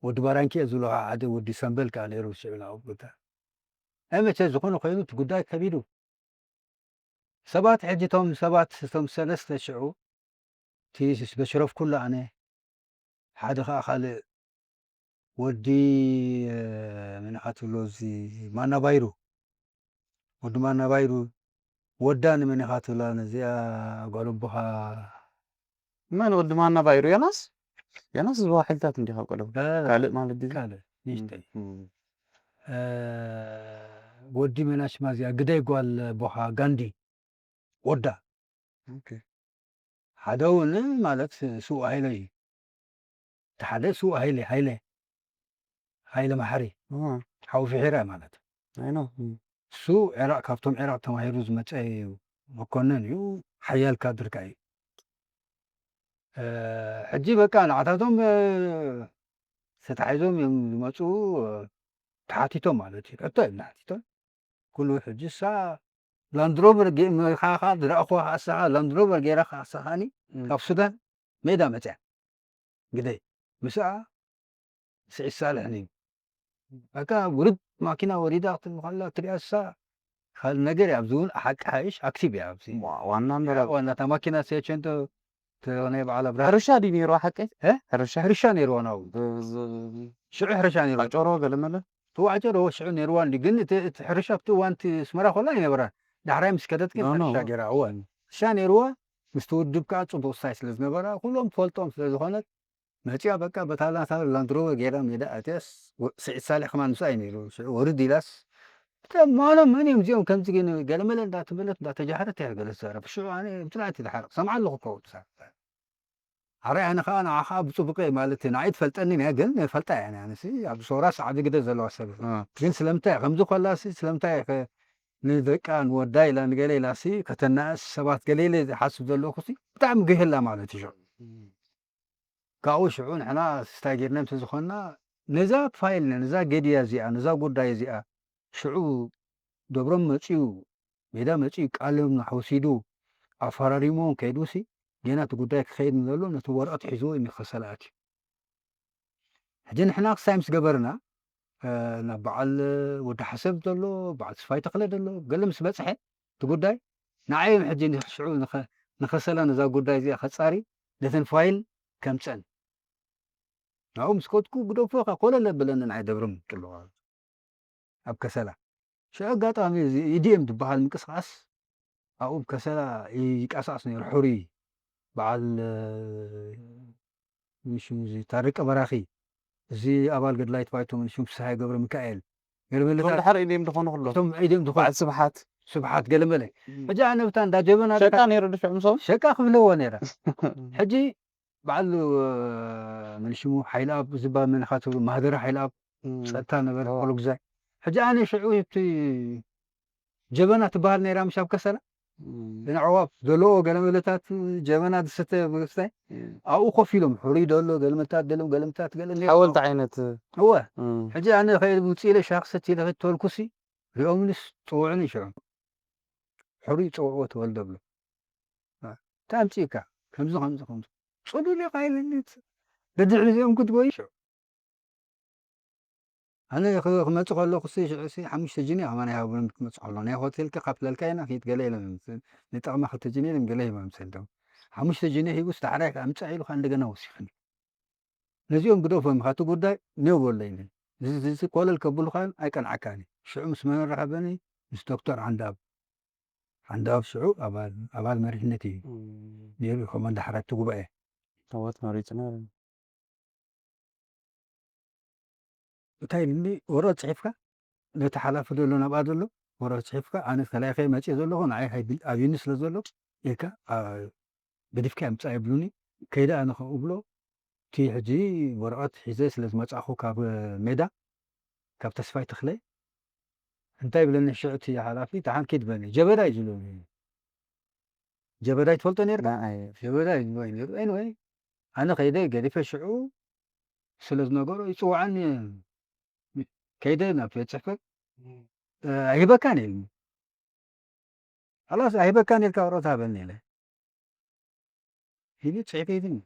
ወዲ ባራንኪ እየ ዝብሎ ሓደ ወዲ ሰምበል ከኣ ነይሩ፣ ሽዑ ናብኡ ቦታ። ኣይ መቸ ዝኾነ ኮይኑ እቲ ጉዳይ ከቢዱ። ሰባት ሕጂ እቶም ሰባት፣ እቶም ሰለስተ ሽዑ፣ እቲ በሽረፍ ኩሉ ኣነ፣ ሓደ ኸኣ ካልእ ወዲ፣ እ፣ መን ኢኻ ትብሎ፣ እዚ ማና ባይሩ፣ ወዲ ማና ባይሩ፣ ወዳ ንመን ኢኻ ትብላ፣ ነዚኣ ጓል ኣቦኻ? መን ወዲ ማና ባይሩ? ዮናስ? ዮናስ ዝዋ ሓይልታት እንዲኻ ኣብ ቀደም። ላ፣ ላ፣ ላ። ካልእ ማለት ድዩ? ካልእ፣ ንእሽተይ። እም፣ እም። እ፣ ወዲ መናሽ ማዝያ፣ ግዳይ ጓል ኣቦኻ ጋንዲ፣ ወዳ። ኦኬ። ሓደ እውን ማለት ስውእ ሃይለ እዩ። እቲ ሓደ ስዉእ ሃይለ፣ ሃይለ፣ ሃይለ መሓሪ፣ እዋ። ሓው ፍሒራ ማለት። ኣይ ኖ። እም። እሱ ዒራቕ፣ ካብቶም ዒራቕ ተማሂሩ ዝመጸ እዩ፣ መኮነን እዩ፣ ሓያል ካድር ከኣ እዩ። እ፣ ሕጂ በቃ ንዓታቶም፣ እ፣ ተታሒዞም እዮም ዝመጹ፣ እ፣ ተሓቲቶም ማለት እዩ። ሕቶ እዮም ተሓቲቶም። ኩሉ ሕጂ እሳ ላንድሮቨር ገ-፣ መ-፣ ኻ-፣ ኻ-፣ ዝረኣኹዋ ኸኣ እሳ ኸኣ ላንድሮቨር ገይራ ኸኣ እሳ ኸኣኒ እም። ካብ ሱዳን ሜዳ መጽያ። ግደይ። ምስኣ ስዒድ ሳልሕ ነይሩ። በቃ ውርድ ማኪና ወሪዳ ክትብል ከላ ትሪኣ እሳ ካልእ ነገር እያ። ኣብዚ እውን ሓቂ ሓይሽ ኣክቲቭ እያ ኣብዚ። ዋ-፣ ዋና እምበር ኣብ ዋና እታ ማኪና ሴቸንቶ ተኾነ በዓል ኣብርሃ። ሕርሻ ድዩ ነይሩ ሓቂ? እ? ሕርሻ? ሕርሻ ነይርዋ ናው። ብ-፣ ዝ-፣ ሽዑ ሕርሻ ነይርዋ። ኣጨሮ ገለ መለ? ተዋዕጨሮ ሽዑ ነይርዋ እንዲ፣ ግን እቲ፣ እቲ ሕርሻ ኣብቲ እዋን እቲ ኣስመራ ኮላ ኣይነበራን። ዳሕራይ ምስ ከደት ግን ኖ፣ ኖ። ሕርሻ ገይራ፣ እወ። ሕርሻ ነይርዋ፣ ምስቲ ውድብ ከኣ ጽቡቕ ሳይ ስለ ዝነበራ፣ ኩሎም ትፈልጦም ስለ ዝኾነት፣ መጺኣ በቃ በታ ናታ ላንድሮቨር ገይራ ሜዳ ኣትያስ፣ ወ-፣ ስዒድ ሳልሕ ከማን ምስኣ እዩ ነይሩ። ሽዑ ወርድ ኢላስ፣ እተ ማኖም መን እዮም እዚኦም ከምዚ ግን ገለመለ እንዳተበለት እንዳተጃህረት እያ ገለ ትዛረብ። ሽዑ ኣነ ብጽንዓት ይድሓር፣ ሰምዓ ኣለኹ እኮ ትዛረብ። ኣረ ኣነ ኸኣ ንዓኻ ብጽቡቕ እየ ማለት እዩ። ንዓይ ትፈልጠኒ እያ፣ ግን እፈልጣ እያ ኣነ። ኣነሲ ኣብ ሰውራ ሰዓቢ ግደ ዘለዋ ሰብ እየ። እ። ግን ስለምንታይ እያ ከምዚ ኮላሲ፣ ስለምንታይ እያ ከ-፣ ንደቃ ንወዳ ኢላ ንገለ ኢላሲ ከተናእስ ሰባት ገለ ኢለ ዝሓስብ ዘለኹሲ ብጣዕሚ ገይህላ ማለት እዩ። ሽዑ ካብኡ ሽዑ ንሕና ስታይ ጌርና እንተዝኾንና ነዛ ፋይል ነዛ ገድያ እዚኣ ነዛ ጉዳይ እዚኣ ሽዑ ደብሮም መፅዩ ሜዳ መፅዩ ቃሎም ወሲዱ ኣፈራሪሞም ከይዱሲ ገና እቲ ጉዳይ ክኸይድ ንዘሎ ነቲ ወረቐት ሒዝዎ እዩ ከሰላ ኣትዩ። ሕጂ ንሕና ክሳይ ምስ ገበርና ናብ በዓል ወዲ ሓሰብ ዘሎ በዓል ስፋይ ተኽለ ዘሎ ገለ ምስ በፅሐ እቲ ጉዳይ ንዓዮም ሕጂ ሽዑ ንኸሰላ ነዛ ጉዳይ እዚኣ ከፃሪ ነተን ፋይል ከምፀን ናብኡ ምስ ከድኩ ግደፎ ኮለል ኣብለኒ ንዓይ ደብርም ጥልዋ ኣብ ከሰላ ሽዑ ኣጋጣሚ እዚ ኢዲኤም ዝበሃል ምንቅስቃስ ኣብኡ ከሰላ ይንቀሳቀስ ነይሩ ሕሩይ በዓል ምንሽም እዚ ታረቀ በራኺ እዚ ኣባል ገድላይት ባይቶ ምንሽም ፍስሃ ገብረ ሚካኤል ገለመለታት ድሓር ኢድም ዝኾኑ ኩሎም እቶም ኢድም ዝኾኑ በዓል ስብሓት ስብሓት ገለመለ ሕጂ ኣነ ብታ እንዳ ጀበና ሸቃ ነይሩ ድፍዕ ምሶም ሸቃ ክብለዎ ነይራ ሕጂ በዓል ምንሽሙ ሓይል ኣብ ዝበሃል መንኻ ትብሉ ማህደረ ሓይል ኣብ ጸጥታ ነበረ ኩሉ ግዜ ሕጂ ኣነ ሽዑ እቲ ጀበና ትበሃል ነይራ ምሽ ኣብ ከሰላ ንዕዋብ ዘለዎ ገለመለታት ጀበና ዝስተ ብስታይ ኣብኡ ኮፍ ኢሎም ሕሩይ ደሎ ገለመታት ደሎም ገለመታት ገለ ነይሩ። ሓወልቲ ዓይነት እወ ሕጂ ኣነ ከይድ ውፅእ ኢለ ሻክ ሰት ኢለ ተልኩሲ ሪኦምንስ ፅውዕኒ ሽዑ ሕሩይ ፀውዕዎ ተወልደ ብሎ እንታይ ኣምፅእካ ከምዚ ከምዚ ከምዚ ፅሉል ኢኻ ኢለኒ ደድሕሪ እዚኦም ክትጎይ ሽዑ ኣነ ክመፅእ ከለኩ ሲ ሽዑ ሲ ሓሙሽተ ጅኒ ከማን ኣይሃቡን ክትመፅእ ከሎ ናይ ሆቴል ከ ካፍለልካ ኢና ኪድ ገለ ኢሎም ንጠቕማ ክልተ ጅኒ ኢሎም ገለ ሂቦም ሰልዶም ሓሙሽተ ጅኒ ሂቡስ ዳሕራይ ኣምፅኣ ኢሉ ከዓ እንደገና ወሲኽኒ ነዚኦም ግደፎም ኢኻ እቲ ጉዳይ ኔው በሎ ኢለ እዚ ኮለል ከብሉኻን ኣይቀንዓካን እዩ ሽዑ ምስ መን ረኸበኒ ምስ ዶክተር ዓንዳብ ዓንዳብ ሽዑ ኣባል መሪሕነት እዩ ነይሩ ከምኡ እንዳሓራቲ ጉባኤ ታወት መሪፅና እንታይ ኢልኒ ወረቐት ፅሒፍካ ነቲ ሓላፊ ዘሎ ናብኣ ዘሎ ወረቐት ፅሒፍካ ኣነ ተላኢኸ መፅእ ዘለኹ ንዓይ ኣብዩኒ ስለ ዘሎ ኢልካ ገዲፍካ ምፃእ ይብሉኒ ከይደ ኣነ ከምኡ ብሎ እቲ ሕጂ ወረቐት ሒዘ ስለ ዝመፃእኹ ካብ ሜዳ ካብ ተስፋይ ተኽለ እንታይ ይብለኒ ሽዑ እቲ ሓላፊ ደሓን ኪድ በለኒ ጀበዳ እዩ ዝብለኒ ጀበዳ ይትፈልጦ ነርካ ጀበዳ እዩ ዝብለኒ ነሩ ኤንወይ ኣነ ከይደ ገዲፈ ሽዑ ስለ ዝነገሮ ይፅውዓኒ ከይደ ናብ ቤት ፅሕፈት ኣይህበካን ኢልኒ خلاص ኣይህበካን ኢልካ ወረቐት ሃበኒ ኢለ ሂቢ ፅሒፈ ሂብኒ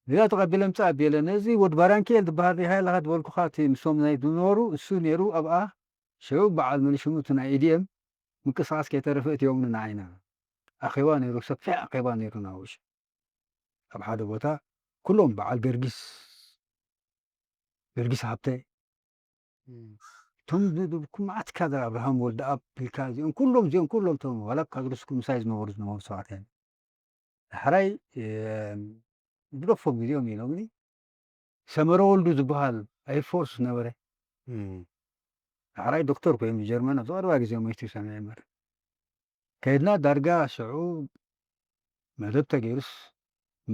እዚኣ ተቐቢለ ምፃእ ኣቢለ ነዚ ወድ ባራንኪኤል ዝበሃል ሪሃ ኣለኻ ዝበልኩኻ እቲ ምሶም ናይ ዝነበሩ እሱ ነይሩ ኣብኣ ሽዑ በዓል መሊሽሙ እቲ ናይ ኢዲኤም ምንቅስቃስ ከይተረፈ እትዮምኒ ንዓይና ኣኼባ ነይሩ ሰፊሕ ኣኼባ ነይሩ ናውሽ ኣብ ሓደ ቦታ ኩሎም በዓል ገርጊስ ገርጊስ ሃብተ እቶም ዝብልኩም መዓት ካድር ኣብርሃም ወልደኣብ ኢልካ እዚኦም ኩሎም እዚኦም ኩሎም እቶም ዋላ ኣብ ካድርስኩም ምሳይ ዝነበሩ ዝነበሩ ሰባት እዮም ዳሕራይ ግደፎም እዚኦም ኢሎምኒ ሰመረ ወልዱ ዝበሃል ኤርፎርስ ነበረ ዳሕራይ ዶክተር ኮይኑ ጀርመን ኣብዚ ቀረባ ግዜ ሞይቱ ሰሚዐ እምበር ከይድና ዳርጋ ሽዑ መደብ ተገይሩስ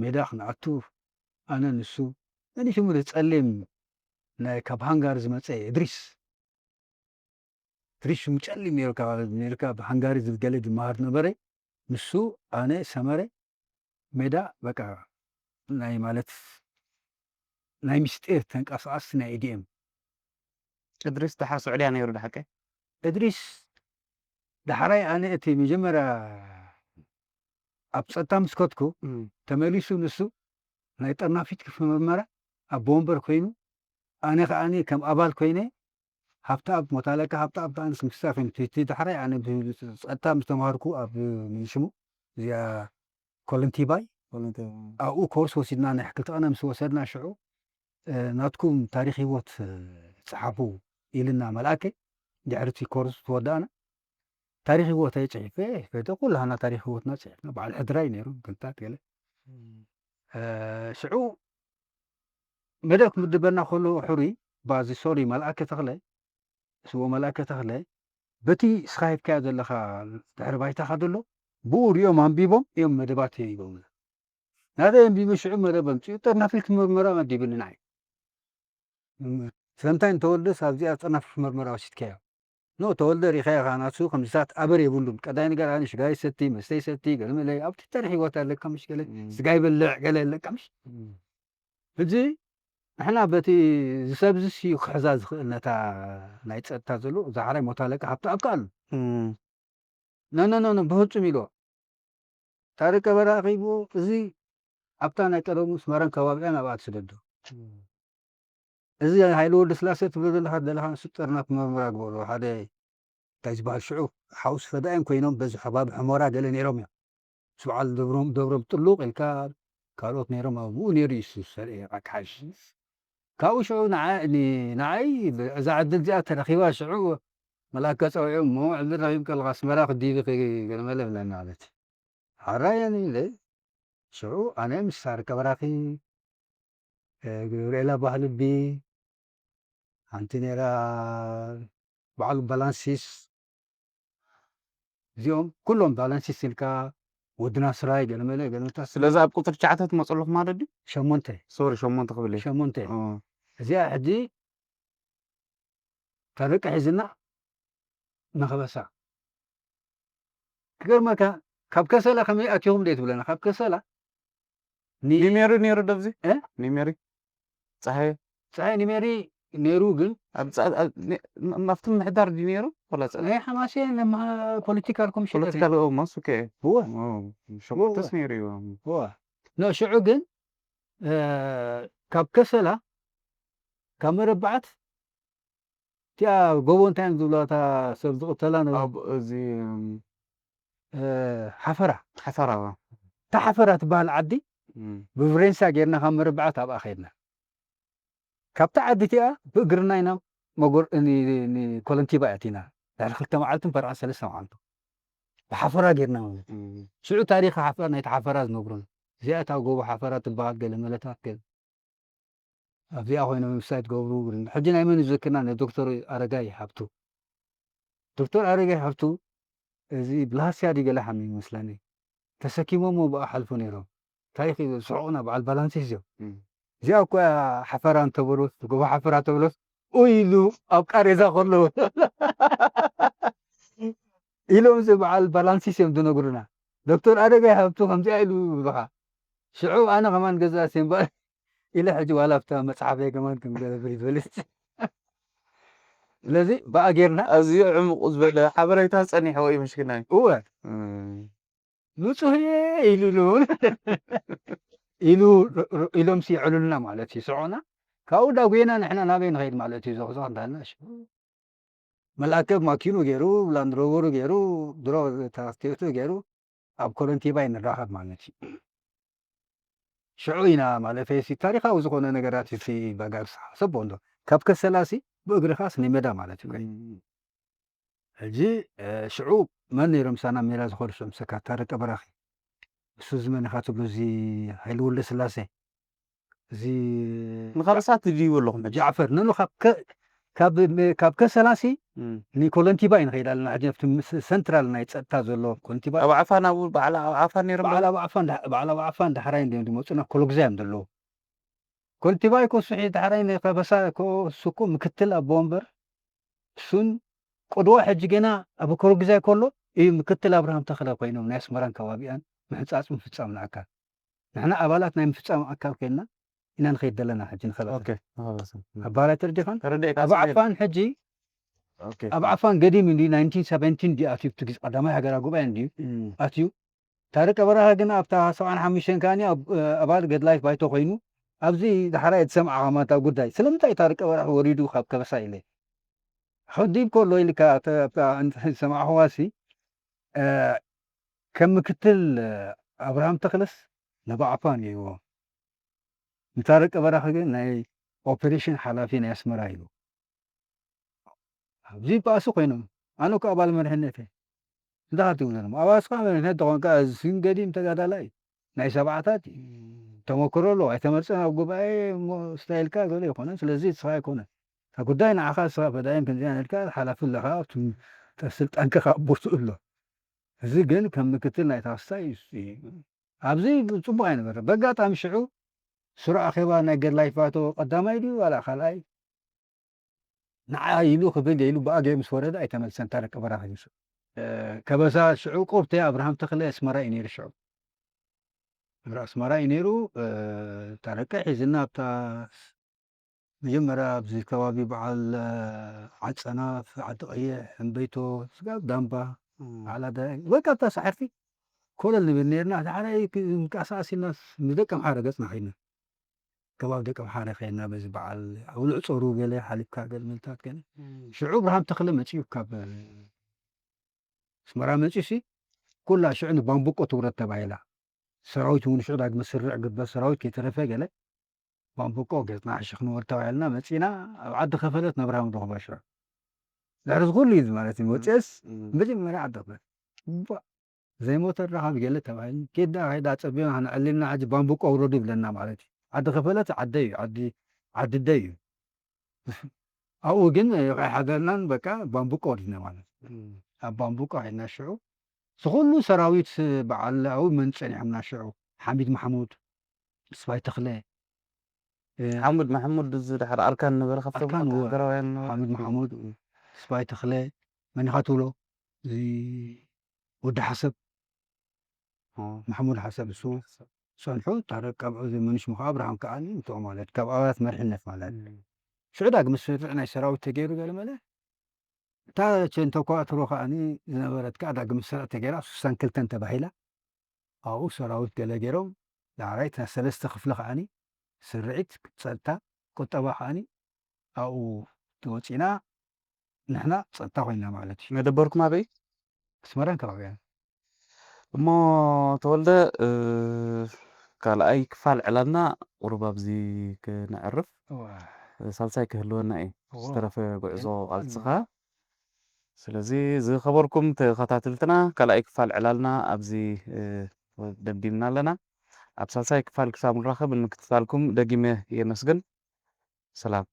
ሜዳ ክንኣቱ ኣነ ንሱ መን ሽሙ ጸሊም ናይ ካብ ሃንጋሪ ዝመጸ እድሪስ እድሪስ ሽሙ ጸሊም ነይሩ ካብ ኣሜሪካ ብሃንጋሪ ዝገለ ዝመሃር ነበረ ንሱ ኣነ ሰመረ ሜዳ በቃ ናይ ማለት ናይ ምስጢር ተንቀሳቀስቲ ናይ ኢዲኤም እድሪስ ደሓ ስዑድያ ነይሩ ድሓቀ እድሪስ ዳሕራይ ኣነ እቲ መጀመርያ ኣብ ጸጥታ ምስ ከድኩ ተመሊሱ ንሱ ናይ ጠርናፊት ክፍምርመራ ኣብ ወንበር ኮይኑ ኣነ ከዓኒ ከም ኣባል ኮይነ ሃብተኣብ ሞታለካ ሃብተኣብ ከዓኒ ስምስታ ኮይኑ እቲ ዳሕራይ ኣነ ጸጥታ ምስ ተምሃርኩ ኣብ ምንሽሙ እዚኣ ኮለንቲባይ ኣብኡ ኮርስ ወሲድና ናይ ክልተ ቀነ ምስ ወሰድና ሽዑ ናትኩም ታሪክ ህይወት ፀሓፉ ኢልና መልኣከ ድሕርቲ ኮርስ ተወዳእና ታሪክ ህይወት ኣይ ፅሒፈ ፈተ ኩላህና ታሪክ ህይወትና ፅሒፍና በዓል ሕድራይ ነይሩ ግልታት ገለ ሽዑ መደብ ክምድበና ከሎ ሕሩይ ባዚ ሶሪ መልኣከ ተኽለ ስዎ መልኣከ ተኽለ በቲ እስኻ ሂብካዮ ዘለኻ ድሕሪ ባይታኻ ዘሎ ብኡ ሪኦም ኣንቢቦም እዮም መደባት ይብሉና ናተይ ኣንቢበ ሽዑ መደብ ኣምፅኡ ጠርናፊት ምርመራ መዲብኒ ንዓይ ስለምንታይ እንተወልደስ ኣብዚኣ ጠርናፊት ምርመራ ወሲድካዮ ኖ ተወልደ ሪኻ ኢኻ ናሱ ከምዚታት ኣበር የብሉን። ቀዳይ ነገር ኣነ ሽጋይ ሰቲ መስተይ ሰቲ ገለ መለ ኣብቲ ተር ህይወት ኣለካ ምሽ ገለ እም። ስጋይ በልዕ ገለ ኣለካ ምሽ እም። ሕጂ ንሕና በቲ ዝሰብዚ ስዩ ክሕዛ ዝኽእል ነታ ናይ ጸጥታ ዘሎ ዛሕራይ ሞት ኣለቃ ሃብቲ ኣብካ ኣሎ እም። ነነነነ ብህጹም ኢሎ ታሪክ ቀበራ ኣኺቡ እዚ ኣብታ ናይ ቀደሙ ስመራን ከባቢኣን ኣብኣ ትስደዶ እዚ ሃይለ ወልደ ስላሴ ትብሎ ዘለኻ ዘለኻ ንሱ ጥርናፍ መርመራ ግበሮ ሓደ እንታይ ዝበሃል ሽዑ ሓውስ ፈዳይን ኮይኖም በዚ ከባቢ ሕሞራ ገለ ነይሮም እዮም ምስ በዓል ደብሮም ደብሮም ጥሉቕ ኢልካ ካልኦት ነይሮም ኣብኡ ነይሩ እዩ እሱ ሰርኢ ኣካሓሽ ካብኡ ሽዑ ንዓ- ኒ- ንዓይ እዛ ዕድል እዚኣ ተረኺባ ሽዑ መልኣከ ፀውዒ እሞ ዕድል ረኺብ ከለካ ኣስመራ ክዲቢ ገለመለ ብለኒ ማለት ሓራየን ኢለ ሽዑ ኣነ ምስ ሳር ቀበራኺ ገብርኤላ ባህልቢ ሓንቲ ነይራ በዓሉ ባላንሲስ እዚኦም ኩሎም ባላንሲስ ኢልካ ወድና ስራይ ገለመለ ገለመታ ስለዚ ኣብ ቁፅሪ ትሽዓተ ትመፁ ኣለኹ ማለት ድዩ ሸሞንተ ሶሪ ሸሞንተ ክብል እየ ሸሞንተ ኦ፣ እዚኣ ሕጂ ታረቂ ሒዝና ንኸበሳ ክገርመካ ካብ ከሰላ ከመይ ኣትኹም ደ ትብለና ካብ ከሰላ ኒ- ኒሜሪ ነይሩ ደብዚ እ? ኒሜሪ ፀሃየ ፀሓይ ኒሜሪ ነይሩ ግን ኣብ ፃ- ኣብ- ኒ- ም- ኣብቲ ምሕዳር ድዩ ነይሩ ወላ ፀ- ናይ ሓማሴ ፖለቲካል ኮሚሽን ፖለቲካል ኦ፣ ማሱ ከ እወ ኦ፣ ሸሞንተስ ነይሩ እዩ እወ ኖ ሽዑ ግን እ፣ ካብ ከሰላ ካብ መረባዓት እቲኣ ጎቦ እንታይ እዮም ዝብላ እታ ሰብ ዝቕተላ ነበረ? ኣብ እዚ እም፣ እ፣ ሓፈራ ሓፈራ ዋ። እታ ሓፈራ ትበሃል ዓዲ እም፣ ብፍሬንሳ ጌርና ካብ መረባዓት ኣብኣ ከድና ካብታ ዓዲ እቲኣ ብእግርና ኢና መጎር ኒ- ኒ- ኮለንቲባ ኣቲና ድሕሪ ክልተ መዓልትን ፈርቓ ሰለስተ መዓልቱ ብሓፈራ ጌርና ማለት እዩ። እም፣ ሽዑ ታሪኽ ሓፈራ ናይቲ ሓፈራ ዝነግሩን እዚኣ እታ ጎቦ ሓፈራ ትበሃል ገለ መለታት ገለ ኣብዚኣ ኮይኖም ምሳይ ትገብሩ ግርም ሕጂ ናይ መን ዝዘክርና ናይ ዶክተር ኣረጋይ ሃብቱ ዶክተር ኣረጋይ ሃብቱ እዚ ብላስያ ድዩ ገለ ሓሚ ይመስለኒ ተሰኪሞሞ ብኣ ሓልፉ ነይሮም እንታይ ስሕቑና በዓል ባላንሲስ እዮም እም። እዚኣ እኮ ሓፈራ እንተበሎት ጎቦ ሓፈራ ተበሎት ኡይ ኢሉ ኣብ ቃሬዛ ከለዉ ኢሎም እዚ በዓል ባላንሲስ እዮም ዝነግሩና ዶክተር ኣረጋይ ሃብቱ ከምዚኣ ኢሉ ይብሉኻ ሽዑ ኣነ ከማን ገዛ ሴምባ ኢለ ሕጂ ዋላ ኣብታ መፅሓፈይ ከማን ክንገብር ይበልስ ስለዚ ብኣ ጌርና ኣዝዩ ዕሙቕ ዝበለ ሓበሬታ ፀኒሕዎ እዩ ምሽክናይ እወ እም፣ ንፁህ እየ ኢሉ ኢሉ እውን ኢሉ ኢሎም ይዕሉልና ማለት እዩ ስዖና ካብኡ ዳጉና ንሕና ናበይ ንኸይድ ማለት እዩ ዘኽዞ እንዳልና መልኣከ ማኪኑ ገይሩ ላንድሮቨሩ ገይሩ ድሮ ታክቴቱ ገይሩ ኣብ ኮረንቲባይ ንራኸብ ማለት እዩ ሽዑ ኢና ማለፈ ሲ ታሪካዊ ዝኾነ ነገራት ሲ በጋር ሰቦ እንዶ ካብ ከሰላሲ ብእግርኻስ ንሜዳ ማለት እዩ ሕጂ ሽዑ መን ነይሮም ሳና ሜዳ ዝኾኑ ሰምሰካ ታረቀ በራኺ እሱ ዝመን ኢኻ ትብሉ እዚ ሃይለ ወልደ ስላሴ እዚ ንኻልእ ሰዓት ትድይቡ ኣለኹም ሕጂ ጃዕፈር ነኑ ካብ ከ- ካብ ካብ ከሰላሲ እም፣ ንኮለንቲባ እዩ ንኸይድ ኣለና ሕጂ ኣብቲ ምስ- ሰንትራል ናይ ፀጥታ ዘሎ ኮለንቲባ ኣብ ዓፋን ኣብኡ በዓል ኣብ ዓፋን ነይሮም በዓል ኣብ ዓፋን ዳ- በዓል ኣብ ዓፋን ዳሕራይ እንዲዮም ዝመፁና ኮሎግዛ እዮም ዘለዉ ኮለንቲባ እኮ እሱ ዳሕራይ ናይ ከበሳ እኮ እሱ እኮ ምክትል ኣቦ ወንበር እሱን ቅድዋ ሕጂ ገና ኣብ ኮሎግዛ ከሎ እዩ ምክትል ኣብርሃም ተኽለ ኮይኖም ናይ ኣስመራን ከባቢኣን ምሕፃፅ ምፍፃም ንኣካል ንሕና ኣባላት ናይ ምፍፃም ኣካል ኮይንና ኢና ንኸይድ ዘለና ሕጂ ንኸበሳ ኦኬ፣ ንኸበሳ። ኣባላት ተረዲኻን ተረዲእካ ኣብ ስሜት። ዓፋን ሕጂ ኦኬ። ኣብ ዓፋን ገዲም እንዲ ናይንቲን ሰቨንቲን እንዲ ኣትዩ ኣብቲ ግዜ ቀዳማይ ሃገራዊ ጉባኤ እንዲ እም፣ ኣትዩ ታሪክ በረኻ ግን ኣብታ ሰብዓን ሓሙሽተን ከኣኒ ኣብ- ኣባል ገድላይት ባይቶ ኮይኑ ኣብዚ ዳሕራይ ዝሰምዓ ከማታ ጉዳይ ስለምንታይ ታሪክ በረኻ ወሪዱ ካብ ከበሳ ኢለ ሕዲብ ከሎ ኢልካ ሰማዕኽዋሲ ከም ምክትል ኣብርሃም ተኽለስ ነባዕፋ ነይዎ ንታረቀ በራኺ ግን ናይ ኦፐሬሽን ሓላፊ ናይ ኣስመራ እዩ ኣብዚ ባእሲ ኮይኖም ኣነ እኮ ኣባል መሪሕነት እየ እንታይ ትብሉ ኣለኹም ኣባስካ መሪሕነት ተኾንካ እዚ ስንገዲም ተጋዳላይ ናይ ሰብዓታት እዩ ተመክሮ ኣለዎ ኣይተመርፀን ኣብ ጉባኤ እሞ ስታይልካ ገለ ይኮነ ስለዚ ስኻ ኣይኮነ እታ ጉዳይ ንዓኻ ስኻ ፈዳይን ክንዚኣ ነልካ ሓላፊ ኣለኻ ኣብቲ ስልጣንካ ካብ ቦትኡ ኣሎ እዚ ግን ከም ምክትል ናይ ታክስታይ ኣብዚ ፅቡቅ ኣይነበረ በጋጣሚ ሽዑ ስሩዕ ኣኼባ ናይ ገድላይ ፋቶ ቀዳማይ ድዩ ዋላ ካልኣይ ንዓ ኢሉ ክብል ኢሉ ብኣገ ምስ ወረደ ኣይተመልሰን። ታረቀ በራኺ ምስ ከበሳ ሽዑ ቆብተ ኣብርሃም ተኽለ ኣስመራ እዩ ነይሩ። ሽዑ ኣስመራ እዩ ነይሩ። ታረቀ ሒዝና ኣብታ መጀመርያ ኣብዚ ከባቢ በዓል ዓጸናፍ፣ ዓዲ ቀይሕ፣ ሕምበይቶ፣ ስጋብ ዳምባ፣ በዓል ኣዳይ፣ በቃ ኣብታ ሳሕርቲ ኮለል ንብል ነርና። ዳሕራይ ክንቀሳቀስ ኢልና ምስ ደቂ ኣምሓረ ገጽና ኸይድና። ከባቢ ደቂ ኣምሓረ ኸይድና በዚ በዓል ውልዕ ጾሩ ገለ ሓሊፍካ ገለ መልታት ገለ። ሽዑ ብርሃም ተኽለ መጺኡ ካብ ኣስመራ መጺኡሲ ኩላ ሽዑ ንባምቡቆ ትውረድ ተባሂላ። ሰራዊት እውን ሽዑ ዳግመ ስርዕ ግበር፣ ሰራዊት ከይተረፈ ገለ ባምቡቆ ገጽና ሕሽኽ ንወርድ ተባሂልና መጺና። ኣብ ዓዲ ከፈለት ናብርሃም ረኽባ ሽዑ። ድሕሪ እዚ ኩሉ እዩ ማለት እዩ። ወፂአስ መጀመርያ ዓዲ ከፈለት ባ ዘይሞተ ረኻብ ገለ ተባሂሉ ኬዳ ኸይዳ ጸቢና ንዕሊልና ሕጂ ባምቡቆ ውረዱ ይብለና ማለት እዩ። ዓዲ ከፈለት ዓደይ እዩ፣ ዓዲ ዓዲ ደይ እዩ። ኣብኡ ግን ከይሓደርናን በቃ ባምቡቆ ወሪድና ማለት እዩ። ኣብ ባምቡቆ ኸይድና ሽዑ ዝኹሉ ሰራዊት በዓል ኣብኡ መን ጸኒሖምና ሽዑ ሓሚድ ማሕሙድ፣ ስባይ ተኽለ፣ ሓሙድ ማሕሙድ እዚ ድሓር ኣርካን ነበረ ካብቶም ኣርካን እወ። ወታደራውያን ነበረ። ሓሙድ ማሕሙድ፣ ስባይ ተኽለ፣ መን ኢኻ ትብሎ? እዚ ወዲ ሓሰብ፣ ኦ። ማሕሙድ ሓሰብ እሱ ጸንሑ። ታረቅ ቀብዑ እዚ መን ሽሙ ከዓ ኣብርሃም ከዓ እንተኦ ማለት ካብ ኣባላት መርሕነት ማለት። ሽዑ ዳግመ ስርዕ ናይ ሰራዊት ተገይሩ ገለ መለ እታ ቸንተኳትሮ ከዓኒ ዝነበረት ከዓ ዳግመ ስርዕ ተገይራ ስሳን ክልተን ተባሂላ። ኣብኡ ሰራዊት ገለ ገይሮም ዳሕራይ እታ ሰለስተ ክፍሊ ከዓኒ ስርዒት፣ ጸጥታ፣ ቁጠባ ከዓኒ ኣብኡ ተወጺና ንሕና ጸጥታ ኮይና ማለት እዩ። መደበርኩም ኣበይ? ኣስመራን ከባቢያን። እሞ ተወልደ፣ እ፣ ካልኣይ ክፋል ዕላልና ቁሩብ ኣብዚ ክነዕርፍ፣ እዋ። ሳልሳይ ክህልወና እዩ። እዋ። ዝተረፈ ጉዕዞ እዋ። ቃልስኻ። ስለዚ ዝኸበርኩም ተኸታተልትና ካልኣይ ክፋል ዕላልና ኣብዚ፣ እ፣ ደምዲምና ኣለና። ኣብ ሳልሳይ ክፋል ክሳብ ንራኸብ ንምክትታልኩም ደጊመ የመስግን። ሰላም።